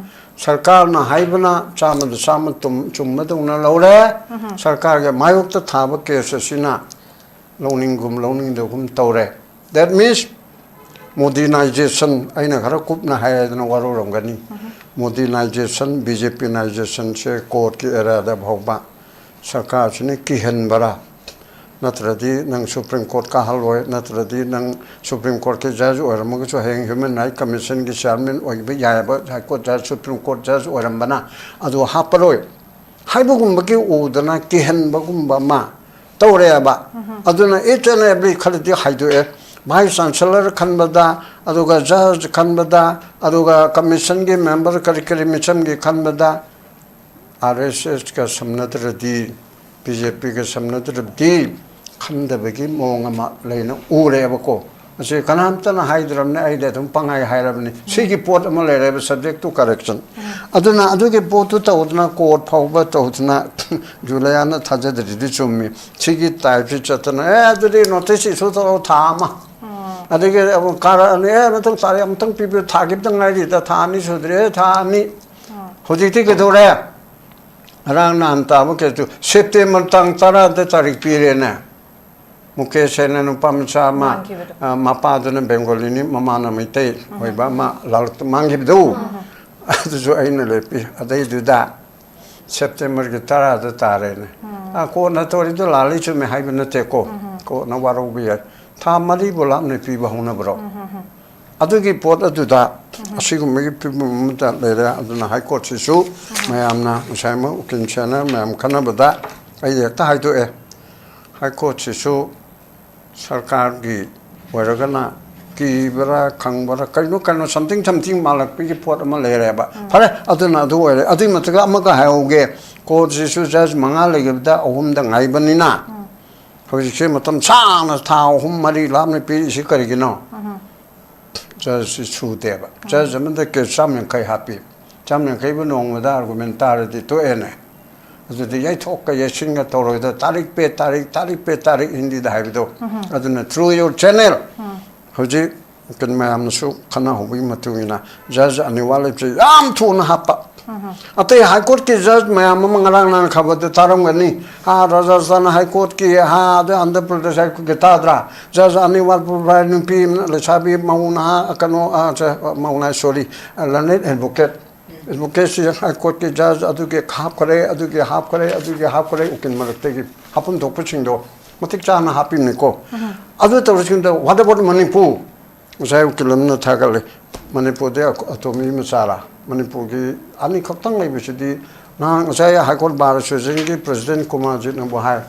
ꯁꯔꯀꯥꯔꯅ ꯍꯥꯏꯕꯅ ꯆꯥꯝꯃꯗ ꯆꯥꯝꯃ ꯇꯨꯝ-, ꯆꯨꯝꯕꯗꯧꯅ ꯂꯧꯔꯦ꯫ ꯁꯔꯀꯥꯔꯒꯤ ꯃꯥꯌꯣꯛꯇ ꯊꯥꯕ ꯀꯦꯁ ꯑꯁꯤꯅ ꯂꯧꯅꯤꯡꯒꯨꯝ ꯂꯧꯅꯤꯡꯗꯒꯨꯝ ꯇꯧꯔꯦ꯫ That means modernization, ꯑꯩꯅ ꯈꯔ ꯀꯨꯞꯅ ꯍꯥꯏꯔꯗꯅ ꯋꯥꯔꯧꯔꯝꯒꯅꯤ꯫ Modernization ꯁꯦ ꯀꯣꯔꯠꯀꯤ ꯑꯦꯔꯤꯌꯥꯗ ꯐꯥꯎꯕ ꯁꯔꯀꯥꯔꯁꯤꯅ ꯀꯤꯍꯟꯕꯔꯥ, ꯅꯠꯇ꯭ꯔꯗꯤ ꯅꯪ ꯁꯨꯄ꯭ꯔꯤꯝ ꯀꯣꯔꯠ ꯀꯥꯍꯜꯂꯣꯏ, ꯅꯠꯇ꯭ꯔꯗꯤ ꯅꯪ ꯁꯨꯄ꯭ꯔꯤꯝ ꯀꯣꯔꯠꯀꯤ ꯖꯖ ꯑꯣꯏꯔꯝꯃꯒꯁꯨ ꯍꯌꯦꯡ ꯍ꯭ꯌꯨꯃꯦꯟ ꯔꯥꯏꯠ ꯀꯃꯤꯁꯟꯒꯤ ꯆꯤꯌꯥꯔꯃꯦꯟ ꯑꯣꯏꯕ ꯌꯥꯏꯑꯕ, ꯍꯥꯏ ꯀꯣꯔꯠ ꯖꯖ, ꯁꯨꯄ꯭ꯔꯤꯝ ꯀꯣꯔꯠ ꯖꯖ ꯑꯣꯏꯔꯝꯕꯅ, ꯑꯗꯨ ꯍꯥꯞꯄꯔꯣꯏ ꯍꯥꯏꯕꯒꯨꯝꯕꯒꯤ ꯎꯗꯅ ꯀꯤꯍꯟꯕꯒꯨꯝꯕ ꯑꯃ ꯇꯧꯔꯦꯕ꯫ ꯑꯗꯨꯅ each and every ꯈꯔꯗꯤ ꯍꯥꯏꯗꯣꯛꯑꯦ, ꯚꯥꯏꯁ ꯆꯥꯟꯁꯦꯂꯔ ꯈꯟꯕꯗ, ꯑꯗꯨꯒ ꯖꯖ ꯈꯟꯕꯗ, ꯑꯗꯨꯒ ꯀꯃꯤꯁꯟꯒꯤ ꯃꯦꯝꯕꯔ ꯀꯔꯤ ꯀꯔꯤ ꯃꯤꯆꯝꯒꯤ ꯈꯟꯕꯗ, ꯑꯥꯔ ꯑꯦꯁ ꯑꯦꯁꯀ ꯁꯝꯅꯗ꯭ꯔꯗꯤ, ꯕꯤ ꯖꯦ ꯄꯤꯒ ꯁꯝꯅꯗ꯭ꯔꯗꯤ ꯈꯟꯗꯕꯒꯤ ꯃꯑꯣꯡ ꯑꯃ ꯂꯩꯅ ꯎꯔꯦꯕꯀꯣ꯫ ꯑꯁꯤ ꯀꯅꯥꯝꯇꯅ ꯍꯥꯏꯗ꯭ꯔꯕꯅꯤ, ꯑꯩꯗꯤ ꯑꯗꯨꯝ ꯄꯪꯍꯥꯏ ꯍꯥꯏꯔꯕꯅꯤ꯫ ꯁꯤꯒꯤ ꯄꯣꯠ ꯑꯃ ꯂꯩꯔꯦꯕ, subject to correction꯫ ꯑꯗꯨꯅ ꯑꯗꯨꯒꯤ ꯄꯣꯠꯇꯨ ꯇꯧꯗꯅ, ꯀꯣꯔꯠ ꯐꯥꯎꯕ ꯇꯧꯗꯅ, ꯖꯨꯂꯤꯌꯥꯅ ꯊꯥꯖꯗ꯭ꯔꯤꯗꯨꯗꯤ ꯆꯨꯝꯃꯤ꯫ ꯁꯤꯒꯤ ꯇꯥꯏꯞꯁꯤ ꯆꯠꯇꯅ, "ꯑꯦ, ꯑꯗꯨꯗꯤ ꯅꯣꯇꯤꯁ ꯏꯁꯨ ꯇꯧꯔꯣ ꯊꯥ ꯑꯃ"꯫ ꯑꯗꯒꯤ ꯑꯃꯨꯛ ꯀꯥꯔꯛꯑꯅꯤ, "ꯑꯦ, ꯃꯊꯪ ꯇꯥꯔꯤꯛ ꯑꯃꯨꯛꯇꯪ ꯄꯤꯕꯤꯌꯨ, ꯊꯥ ꯈꯤꯇꯪ ꯉꯥꯏꯔꯤꯗ, ꯊꯥ ꯑꯅꯤ ꯁꯨꯗ꯭ꯔꯤ, ꯑꯦ, ꯊꯥ ꯑꯅꯤ"꯫ ꯍꯧꯖꯤꯛꯇꯤ ꯀꯩꯗꯧꯔꯦ? ꯉꯔꯥꯡ ꯅꯍꯥꯟ ꯇꯥꯕ ꯀꯦꯁꯇꯨ ꯁꯦꯞꯇꯦꯝꯕꯔ ꯇꯥꯡ ꯇꯔꯥꯗ ꯇꯥꯔꯤꯛ ꯄꯤꯔꯦꯅꯦ꯫ ꯃꯨꯀꯦꯁ ꯍꯥꯏꯅ ꯅꯨꯄꯥ ꯃꯆꯥ ꯑꯃ, ꯃꯥꯡꯈꯤꯕꯗꯣ꯫ ꯑ, ꯃꯄꯥꯗꯨꯅ ꯕꯦꯡꯒꯣꯂꯤꯅꯤ, ꯃꯃꯥꯅ ꯃꯩꯇꯩ ꯑꯣꯏꯕ ꯑꯃ ꯂꯥꯜꯂꯛꯇ ꯃꯥꯡꯈꯤꯕꯗꯣ꯫ ꯑꯗꯨꯁꯨ ꯑꯩꯅ ꯂꯦꯞꯄꯤ꯫ ꯑꯗꯩꯗꯨꯗ ꯁꯦꯞꯇꯦꯝꯕꯔꯒꯤ ꯇꯔꯥꯗ ꯇꯥꯔꯦꯅꯦ꯫ ꯑ, ꯀꯣꯔꯠꯅ ꯇꯧꯔꯤꯗꯣ ꯂꯥꯜꯂꯤ ꯆꯨꯝꯃꯤ ꯍꯥꯏꯕ ꯅꯠꯇꯦꯀꯣ꯫ ꯀꯣꯔꯠꯅ ꯋꯥꯔꯧꯕ ꯌꯥꯏ꯫ ꯊꯥ ꯃꯔꯤꯕꯨ ꯂꯥꯞꯅ ꯄꯤꯕ ꯍꯧꯅꯕ꯭ꯔꯣ? ꯑꯗꯨꯒꯤ ꯄꯣꯠ ꯑꯗꯨꯗ ꯑꯁꯤꯒꯨꯝꯕꯒꯤ ꯐꯤꯕꯝ ꯑꯃꯗ ꯂꯩꯔꯦ꯫ ꯑꯗꯨꯅ ꯍꯥꯏ ꯀꯣꯔꯠꯁꯤꯁꯨ ꯃꯌꯥꯝꯅ ꯉꯁꯥꯏꯃꯛ ꯎꯀꯤꯜ ꯁꯦꯅꯤꯌꯔ ꯃꯌꯥꯝ ꯈꯟꯅꯕꯗ ꯑꯩ ꯍꯦꯛꯇ ꯍꯥꯏꯗꯣꯛꯑꯦ, ꯍꯥꯏ ꯀꯣꯔꯠꯁꯤꯁꯨ ꯁꯔꯀꯥꯔꯒꯤ ꯑꯣꯏꯔꯒꯅ ꯀꯤꯕ꯭ꯔꯥ, ꯈꯪꯕ꯭ꯔꯥ, ꯀꯩꯅꯣ, ꯀꯩꯅꯣ, something something ꯃꯥꯜꯂꯛꯄꯒꯤ ꯄꯣꯠ ꯑꯃ ꯂꯩꯔꯦꯕ꯫ ꯐꯔꯦ, ꯑꯗꯨꯅ ꯑꯗꯨ ꯑꯣꯏꯔꯦ꯫ ꯑꯗꯨꯒꯤ ꯃꯊꯛꯇ ꯑꯃꯒ ꯍꯥꯏꯍꯧꯒꯦ, ꯀꯣꯔꯠꯁꯤꯁꯨ ꯖꯖ ꯃꯉꯥ ꯂꯩꯈꯤꯕꯗ ꯑꯍꯨꯝꯗ ꯉꯥꯏꯕꯅꯤꯅ, ꯍꯧꯖꯤꯛꯁꯦ ꯃꯇꯝ ꯁꯥꯡꯅ ꯊꯥ ꯑꯍꯨꯝ ꯃꯔꯤ ꯂꯥꯞꯅ ꯄꯤꯔꯤꯁꯤ ꯀꯔꯤꯒꯤꯅꯣ? ꯖꯁꯁꯤ ꯁꯨꯗꯦꯕ꯫ ꯖꯁ ꯑꯃꯗ ꯀꯦꯁ ꯆꯥꯝ ꯌꯥꯡꯈꯩ ꯍꯥꯞꯄꯤ꯫ ꯆꯥꯝ ꯌꯥꯡꯈꯩꯕꯨ ꯅꯣꯡꯃꯗ ꯑꯥꯔꯒꯨꯃꯦꯟ ꯇꯥꯔꯗꯤ ꯇꯣꯛꯑꯦꯅꯦ꯫ ꯑꯗꯨꯗꯤ ꯌꯩꯊꯣꯛꯀ ꯌꯩꯁꯤꯟꯒ ꯇꯧꯔꯣꯏꯗ, ꯇꯥꯔꯤꯛ ꯄꯦ ꯇꯥꯔꯤꯛ, ꯇꯥꯔꯤꯛ ꯄꯦ ꯇꯥꯔꯤꯛ ꯍꯤꯟꯗꯤꯗ ꯍꯥꯏꯕꯗꯣ꯫ ꯑꯗꯨꯅ through your channel ꯍꯧꯖꯤꯛ ꯀꯩꯅꯣ ꯃꯌꯥꯝꯅꯁꯨ ꯈꯟꯅꯍꯧꯕꯒꯤ ꯃꯇꯨꯡ ꯏꯟꯅ ꯖꯁ ꯑꯅꯤ ꯋꯥꯠꯂꯤꯕꯁꯦ ꯌꯥꯝ ꯊꯨꯅ ꯍꯥꯞꯄ꯫ ꯑꯇꯩ ꯍꯥꯏ ꯀꯣꯔꯠꯀꯤ ꯖꯁ ꯃꯌꯥꯝ ꯑꯃ ꯉꯔꯥꯡ ꯅꯍꯥꯟ ꯈꯕꯔꯗ ꯇꯥꯔꯝꯒꯅꯤ꯫ ꯑꯥ, ꯔꯥꯖꯁꯊꯥꯟ ꯍꯥꯏ ꯀꯣꯔꯠꯀꯤ, ꯑꯥ, ꯑꯗ ꯑꯟꯙ꯭ꯔ ꯄ꯭ꯔꯗꯦꯁ ꯍꯥꯏ ꯀꯣꯔꯠꯀꯤ ꯇꯥꯗ꯭ꯔꯥ? ꯖꯁ ꯑꯅꯤ ꯋꯥꯠꯄ ꯅꯨꯄꯤ ꯑꯃꯅ, ꯂꯩꯁꯥꯕꯤ ꯃꯧ ꯅꯍꯥ, ꯀꯩꯅꯣ, ꯑꯥ, ꯆ-, ꯃꯧ ꯅꯍꯥ, ꯁꯣꯔꯤ, ꯂꯔꯅꯦꯗ ꯑꯦꯗꯚꯣꯀꯦꯠ, ꯑꯦꯗꯚꯣꯀꯦꯠꯁꯤ ꯍꯥꯏ ꯀꯣꯔꯠꯀꯤ ꯖꯁ ꯑꯗꯨꯒꯤ ꯍꯥꯞꯈ꯭ꯔꯦ, ꯑꯗꯨꯒꯤ ꯍꯥꯞꯈ꯭ꯔꯦ, ꯑꯗꯨꯒꯤ ꯍꯥꯞꯈ꯭ꯔꯦ, ꯎꯀꯤꯜ ꯃꯔꯛꯇꯒꯤ ꯍꯥꯞꯐꯝ ꯊꯣꯛꯄꯁꯤꯡꯗꯣ ꯃꯇꯤꯛ ꯆꯥꯅ ꯍꯥꯞꯄꯤꯕꯅꯤꯀꯣ꯫ ꯑꯗꯨ ꯇꯧꯔꯤꯁꯤꯡꯗꯣ, what about ꯃꯅꯤꯄꯨꯔ? ꯉꯁꯥꯏ ꯎꯀꯤꯜ ꯑꯃꯅ ꯊꯥꯒꯠꯂꯦ, ꯃꯅꯤꯄꯨꯔꯗꯤ ꯑꯇꯣꯝꯕꯤ ꯃꯆꯥꯔꯥ? ꯃꯅꯤꯄꯨꯔꯒꯤ ꯑꯅꯤꯈꯛꯇꯪ ꯂꯩꯕꯁꯤꯗꯤ, ꯅꯍꯥꯟ ꯉꯁꯥꯏ ꯍꯥꯏ ꯀꯣꯔꯠ ꯕꯥꯔ ꯑꯦꯁꯣꯁꯤꯌꯦꯁꯟꯒꯤ ꯄ꯭ꯔꯁꯤꯗꯦꯟ ꯀꯨꯃꯥꯔꯖꯤꯠꯅꯕꯨ ꯍꯥꯏ,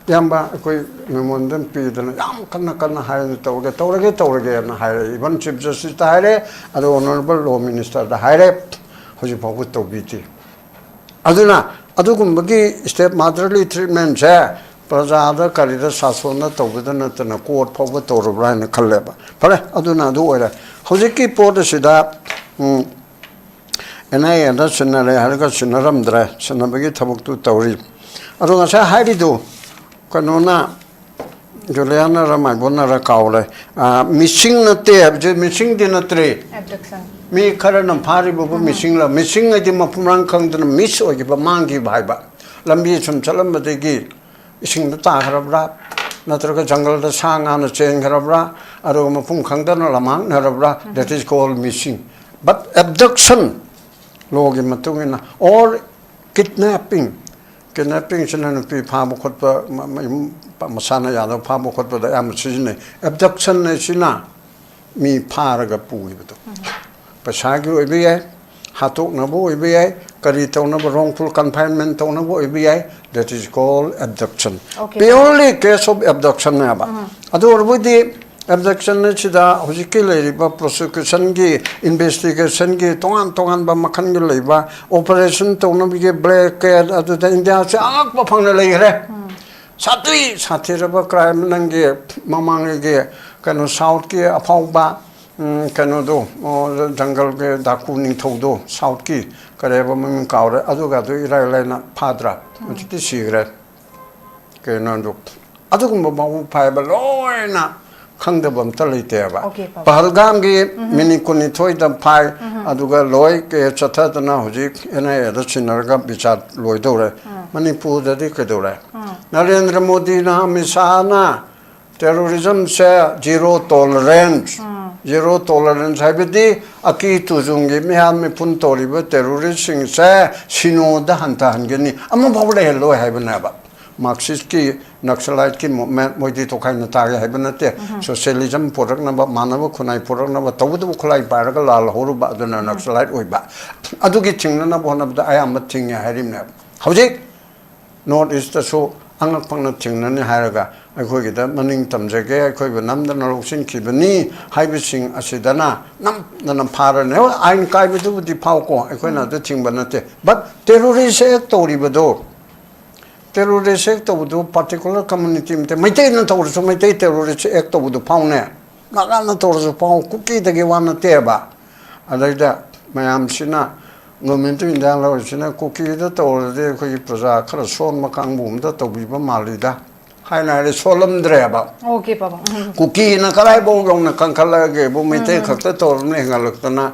"ꯏꯌꯥꯝꯕ, ꯑꯩꯈꯣꯏ ꯃꯦꯃꯣꯔꯦꯟꯗꯝ ꯄꯤꯗꯅ ꯌꯥꯝ ꯀꯟꯅ ꯀꯟꯅ ꯍꯥꯏꯔꯅ ꯇꯧꯔꯒꯦ, ꯇꯧꯔꯒꯦ, ꯇꯧꯔꯒꯦꯅ" ꯍꯥꯏꯔꯦ꯫ ꯏꯚꯟ ꯆꯤꯐ ꯖꯁꯇꯤꯁꯇ ꯍꯥꯏꯔꯦ, ꯑꯗꯣ ꯑꯣꯅꯔꯦꯕꯜ ꯂꯣ ꯃꯤꯅꯤꯁꯇꯔꯗ ꯍꯥꯏꯔꯦ, ꯍꯧꯖꯤꯛ ꯐꯥꯎꯕ ꯇꯧꯕꯤꯗꯦ꯫ ꯑꯗꯨꯅ ꯑꯗꯨꯒꯨꯝꯕꯒꯤ ꯁ꯭ꯇꯦꯞ ꯃꯥꯗꯔꯂꯤ ꯇ꯭ꯔꯤꯠꯃꯦꯟꯁꯦ ꯄ꯭ꯔꯖꯥꯗ ꯀꯔꯤꯗ ꯁꯥꯁꯣꯟꯗ ꯇꯧꯕꯗ ꯅꯠꯇꯅ ꯀꯣꯔꯠ ꯐꯥꯎꯕ ꯇꯧꯔꯕ꯭ꯔꯥ ꯍꯥꯏꯅ ꯈꯜꯂꯦꯕ꯫ ꯐꯔꯦ, ꯑꯗꯨꯅ ꯑꯗꯨ ꯑꯣꯏꯔꯦ꯫ ꯍꯧꯖꯤꯛꯀꯤ ꯄꯣꯠ ꯑꯁꯤꯗ, ꯎꯝ, ꯑꯦꯟ ꯑꯥꯏ ꯑꯦꯗ ꯁꯤꯟꯅꯔꯦ ꯍꯥꯏꯔꯒ ꯁꯤꯟꯅꯔꯝꯗ꯭ꯔꯦ, ꯁꯤꯟꯅꯕꯒꯤ ꯊꯕꯛꯇꯨ ꯇꯧꯔꯤ꯫ ꯑꯗꯣ ꯉꯁꯥꯏ ꯍꯥꯏꯔꯤꯗꯨ ꯀꯩꯅꯣꯅ, ꯖꯨꯂꯤꯌꯥꯅꯔ ꯃꯥꯏꯕꯣꯟꯅꯔ ꯀꯥꯎꯔꯦ, ꯑꯥ, ꯃꯤꯁꯤꯡ ꯅꯠꯇꯦ ꯍꯥꯏꯕꯁꯦ ꯃꯤꯁꯤꯡꯗꯤ ꯅꯠꯇ꯭ꯔꯦ꯫ ꯑꯦꯕꯗꯛꯁꯟ꯫ ꯃꯤ ꯈꯔꯅ ꯐꯥꯔꯤꯕꯕꯨ ꯃꯤꯁꯤꯡꯂ? ꯃꯤꯁꯤꯡ ꯍꯥꯏꯗꯤ ꯃꯐꯝ ꯃꯔꯥꯡ ꯈꯪꯗꯅ ꯃꯤꯁ ꯑꯣꯏꯈꯤꯕ, ꯃꯥꯡꯈꯤꯕ ꯍꯥꯏꯕ꯫ ꯂꯝꯕꯤ ꯁꯨꯝ ꯆꯠꯂꯝꯕꯗꯒꯤ ꯏꯁꯤꯡꯗ ꯇꯥꯈ꯭ꯔꯕ꯭ꯔꯥ, ꯅꯠꯇ꯭ꯔꯒ ꯖꯪꯒꯜꯗ ꯁꯥ ꯉꯥꯅ ꯆꯦꯟꯈ꯭ꯔꯕ꯭ꯔꯥ, ꯑꯗꯨꯒ ꯃꯐꯝ ꯈꯪꯗꯅ ꯂꯝꯃꯥꯡꯅꯔꯕ꯭ꯔꯥ, that is called missing. But abduction, ꯂꯣꯒꯤ ꯃꯇꯨꯡ ꯏꯟꯅ, or kidnapping, ꯀꯤꯗꯅꯦꯄꯤꯡꯁꯤꯅ ꯅꯨꯄꯤ ꯐꯥꯕ ꯈꯣꯠꯄ, ꯃ-, ꯃꯌꯨꯝ ꯄ-, ꯃꯁꯥꯅ ꯌꯥꯗꯕ ꯐꯥꯕ ꯈꯣꯠꯄꯗ ꯑꯌꯥꯝꯕ ꯁꯤꯖꯤꯟꯅꯩ꯫ ꯑꯦꯕꯗꯛꯁꯟ ꯍꯥꯏꯁꯤꯅ ꯃꯤ ꯐꯥꯔꯒ ꯄꯨꯈꯤꯕꯗꯣ꯫ ꯄꯩꯁꯥꯒꯤ ꯑꯣꯏꯕ ꯌꯥꯏ, ꯍꯥꯠꯇꯣꯛꯅꯕ ꯑꯣꯏꯕ ꯌꯥꯏ, ꯀꯔꯤ ꯇꯧꯅꯕ, wrongful confinement ꯇꯧꯅꯕ ꯑꯣꯏꯕ ꯌꯥꯏ, that is called abduction. Okay. Purely case of abduction ꯅꯦꯕ꯫ ꯑꯗꯨ ꯑꯣꯏꯔꯕꯗꯤ ꯑꯦꯕꯗꯛꯁꯟ ꯑꯁꯤꯗ ꯍꯧꯖꯤꯛꯀꯤ ꯂꯩꯔꯤꯕ ꯄ꯭ꯔꯣꯁꯤꯀ꯭ꯌꯨꯁꯟꯒꯤ, ꯏꯟꯚꯦꯁꯇꯤꯒꯦꯁꯟꯒꯤ ꯇꯣꯉꯥꯟ ꯇꯣꯉꯥꯟꯕ ꯃꯈꯜꯒꯤ ꯂꯩꯕ ꯑꯣꯄꯔꯦꯁꯟ ꯇꯧꯅꯕꯒꯤ ꯕ꯭ꯂꯦꯛ ꯀꯦꯠ ꯑꯗꯨꯗ ꯏꯟꯗꯤꯌꯥꯁꯦ ꯑꯉꯛꯄ ꯐꯪꯅ ꯂꯩꯈ꯭ꯔꯦ꯫ ꯁꯥꯊꯤ ꯁꯥꯊꯤꯔꯕ ꯀ꯭ꯔꯥꯏꯝ, ꯅꯪꯒꯤ ꯃꯃꯥꯡꯒꯤ ꯀꯩꯅꯣ ꯁꯥꯎꯠꯀꯤ ꯑꯐꯥꯎꯕ, ꯎꯝ, ꯀꯩꯅꯣꯗꯣ, ꯑꯣ, ꯖꯪꯒꯜꯒꯤ ꯗꯥꯀꯨ ꯅꯤꯡꯊꯧꯗꯣ, ꯁꯥꯎꯠꯀꯤ ꯀꯔꯤ ꯍꯥꯏꯕ ꯃꯃꯤꯡ ꯀꯥꯎꯔꯦ, ꯑꯗꯨꯒ ꯑꯗꯨ ꯏꯔꯥꯏ ꯂꯥꯏꯅ ꯐꯥꯗ꯭ꯔꯥ? ꯍꯧꯖꯤꯛꯇꯤ ꯁꯤꯈ꯭ꯔꯦ꯫ ꯀꯩꯅꯣꯗꯣ, ꯑꯗꯨꯒꯨꯝꯕ ꯃꯄꯨꯡ ꯐꯥꯕ ꯂꯣꯏꯅ ꯈꯪꯗꯕ ꯑꯝꯇ ꯂꯩꯇꯦꯕ꯫ ꯑꯣꯀꯦ, ꯄꯥꯕ꯫ ꯄꯍꯜꯒꯥꯝꯒꯤ ꯃꯤꯅꯤꯠ ꯀꯨꯟꯅꯤꯊꯣꯏꯗ ꯐꯥꯏ, ꯑꯗꯨꯒ ꯂꯣꯏ ꯀꯦ ꯆꯠꯊꯗꯅ ꯍꯧꯖꯤꯛ ꯑꯦꯟ ꯑꯥꯏ ꯑꯦꯗ ꯁꯤꯟꯅꯔꯒ ꯕꯤꯆꯥꯔ ꯂꯣꯏꯗꯧꯔꯦ꯫ ꯃꯅꯤꯄꯨꯔꯗꯗꯤ ꯀꯩꯗꯧꯔꯦ? ꯅꯔꯦꯟꯗ꯭ꯔ ꯃꯣꯗꯤꯅ, ꯑꯃꯤꯠ ꯁꯥꯍꯅ ꯇꯦꯔꯣꯔꯤꯖꯝꯁꯦ ꯖꯤꯔꯣ ꯇꯣꯂꯔꯦꯟꯁ, ꯖꯤꯔꯣ ꯇꯣꯂꯔꯦꯟꯁ ꯍꯥꯏꯕꯗꯤ ꯑꯀꯤ ꯇꯨꯖꯨꯡꯒꯤ ꯃꯤꯍꯥꯠ ꯃꯤꯄꯨꯟ ꯇꯧꯔꯤꯕ ꯇꯦꯔꯣꯔꯤꯁꯁꯤꯡꯁꯦ ꯁꯤꯅꯣꯗ ꯍꯟꯊꯍꯟꯒꯅꯤ, ꯑꯃꯐꯥꯎ ꯂꯩꯍꯜꯂꯣꯏ ꯍꯥꯏꯕꯅꯦꯕ꯫ ꯃꯥꯔꯛꯁꯤꯁꯀꯤ, ꯅꯛꯁꯂꯥꯏꯠꯀꯤ ꯃꯨꯚꯃꯦꯟ, ꯃꯣꯏꯗꯤ ꯇꯣꯈꯥꯏ ꯅꯇꯥꯒꯦ ꯍꯥꯏꯕ ꯅꯠꯇꯦ꯫ ꯁꯣꯁꯤꯌꯦꯂꯤꯖꯝ ꯄꯨꯔꯛꯅꯕ, ꯃꯥꯟꯅꯕ ꯈꯨꯟꯅꯥꯏ ꯄꯨꯔꯛꯅꯕ, ꯇꯧꯕꯇꯕꯨ ꯈꯨꯠꯂꯥꯏ ꯄꯥꯏꯔꯒ ꯂꯥꯜꯍꯧꯔꯨꯕ ꯑꯗꯨꯅ ꯅꯛꯁꯂꯥꯏꯠ ꯑꯣꯏꯕ꯫ ꯑꯗꯨꯒꯤ ꯊꯤꯡꯅꯅꯕ ꯍꯣꯠꯅꯕꯗ ꯑꯌꯥꯝꯕ ꯊꯤꯡꯉꯦ ꯍꯥꯏꯔꯤꯕꯅꯦꯕ꯫ ꯍꯧꯖꯤꯛ ꯅꯣꯔꯠ ꯏꯁꯇꯁꯨ ꯑꯉꯛꯄꯅ ꯊꯤꯡꯅꯅꯤ ꯍꯥꯏꯔꯒ ꯑꯩꯈꯣꯏꯒꯤꯗ ꯃꯅꯤꯡ ꯇꯝꯖꯒꯦ, ꯑꯩꯈꯣꯏꯕꯨ ꯅꯝꯗꯅ ꯂꯧꯁꯤꯟꯈꯤꯕꯅꯤ ꯍꯥꯏꯕꯁꯤꯡ ꯑꯁꯤꯗꯅ ꯅꯝꯗꯅ ꯐꯥꯔꯅꯤ꯫ ꯍꯣꯏ, ꯑꯥꯏꯟ ꯀꯥꯏꯕꯗꯨꯕꯨꯗꯤ ꯐꯥꯎꯀꯣ, ꯑꯩꯈꯣꯏꯅ ꯑꯗꯨ ꯊꯤꯡꯕ ꯅꯠꯇꯦ꯫ ꯕꯠ ꯇꯦꯔꯣꯔꯤꯁ ꯑꯦꯛ ꯇꯧꯔꯤꯕꯗꯣ, ꯇꯦꯔꯣꯔꯤꯁ ꯑꯦꯛ ꯇꯧꯕꯗꯨ ꯄꯥꯔꯇꯤꯀꯨꯂꯔ ꯀꯝꯃꯨꯅꯤꯇꯤ ꯑꯃꯠꯇ, ꯃꯩꯇꯩꯅ ꯇꯧꯔꯁꯨ ꯃꯩꯇꯩ ꯇꯦꯔꯣꯔꯤꯁ ꯑꯦꯛ ꯇꯧꯕꯗꯨ ꯐꯥꯎꯅꯦ, ꯅꯥꯒꯥꯅ ꯇꯧꯔꯁꯨ ꯐꯥꯎ, ꯀꯨꯀꯤꯗꯒꯤ ꯋꯥ ꯅꯠꯇꯦꯕ꯫ ꯑꯗꯩꯗ ꯃꯌꯥꯝꯁꯤꯅ, ꯒꯣꯔꯃꯦꯟ ꯑꯣꯐ ꯏꯟꯗꯤꯌꯥ ꯂꯧꯔꯤꯁꯤꯅ ꯀꯨꯀꯤꯗ ꯇꯧꯔꯗꯤ ꯑꯩꯈꯣꯏꯒꯤ ꯄ꯭ꯔꯖꯥ ꯈꯔ ꯁꯣꯟꯕ ꯀꯥꯡꯕꯨ ꯑꯝꯇ ꯇꯧꯕꯤꯕ ꯃꯥꯜꯂꯤꯗ ꯍꯥꯏꯅ ꯍꯥꯏꯔꯦ, ꯁꯣꯜꯂꯝꯗ꯭ꯔꯦꯕ꯫ ꯑꯣꯀꯦ, ꯄꯥꯕꯨꯡ꯫ ꯎꯝ꯫ ꯀꯨꯀꯤꯅ ꯀꯗꯥꯏꯐꯥꯎ ꯌꯧꯅ ꯀꯟꯈꯠꯂꯛꯑꯒꯦꯕꯨ, ꯃꯩꯇꯩ ꯈꯛꯇ ꯇꯧꯔꯝꯅ ꯍꯦꯟꯒꯠꯂꯛꯇꯅ,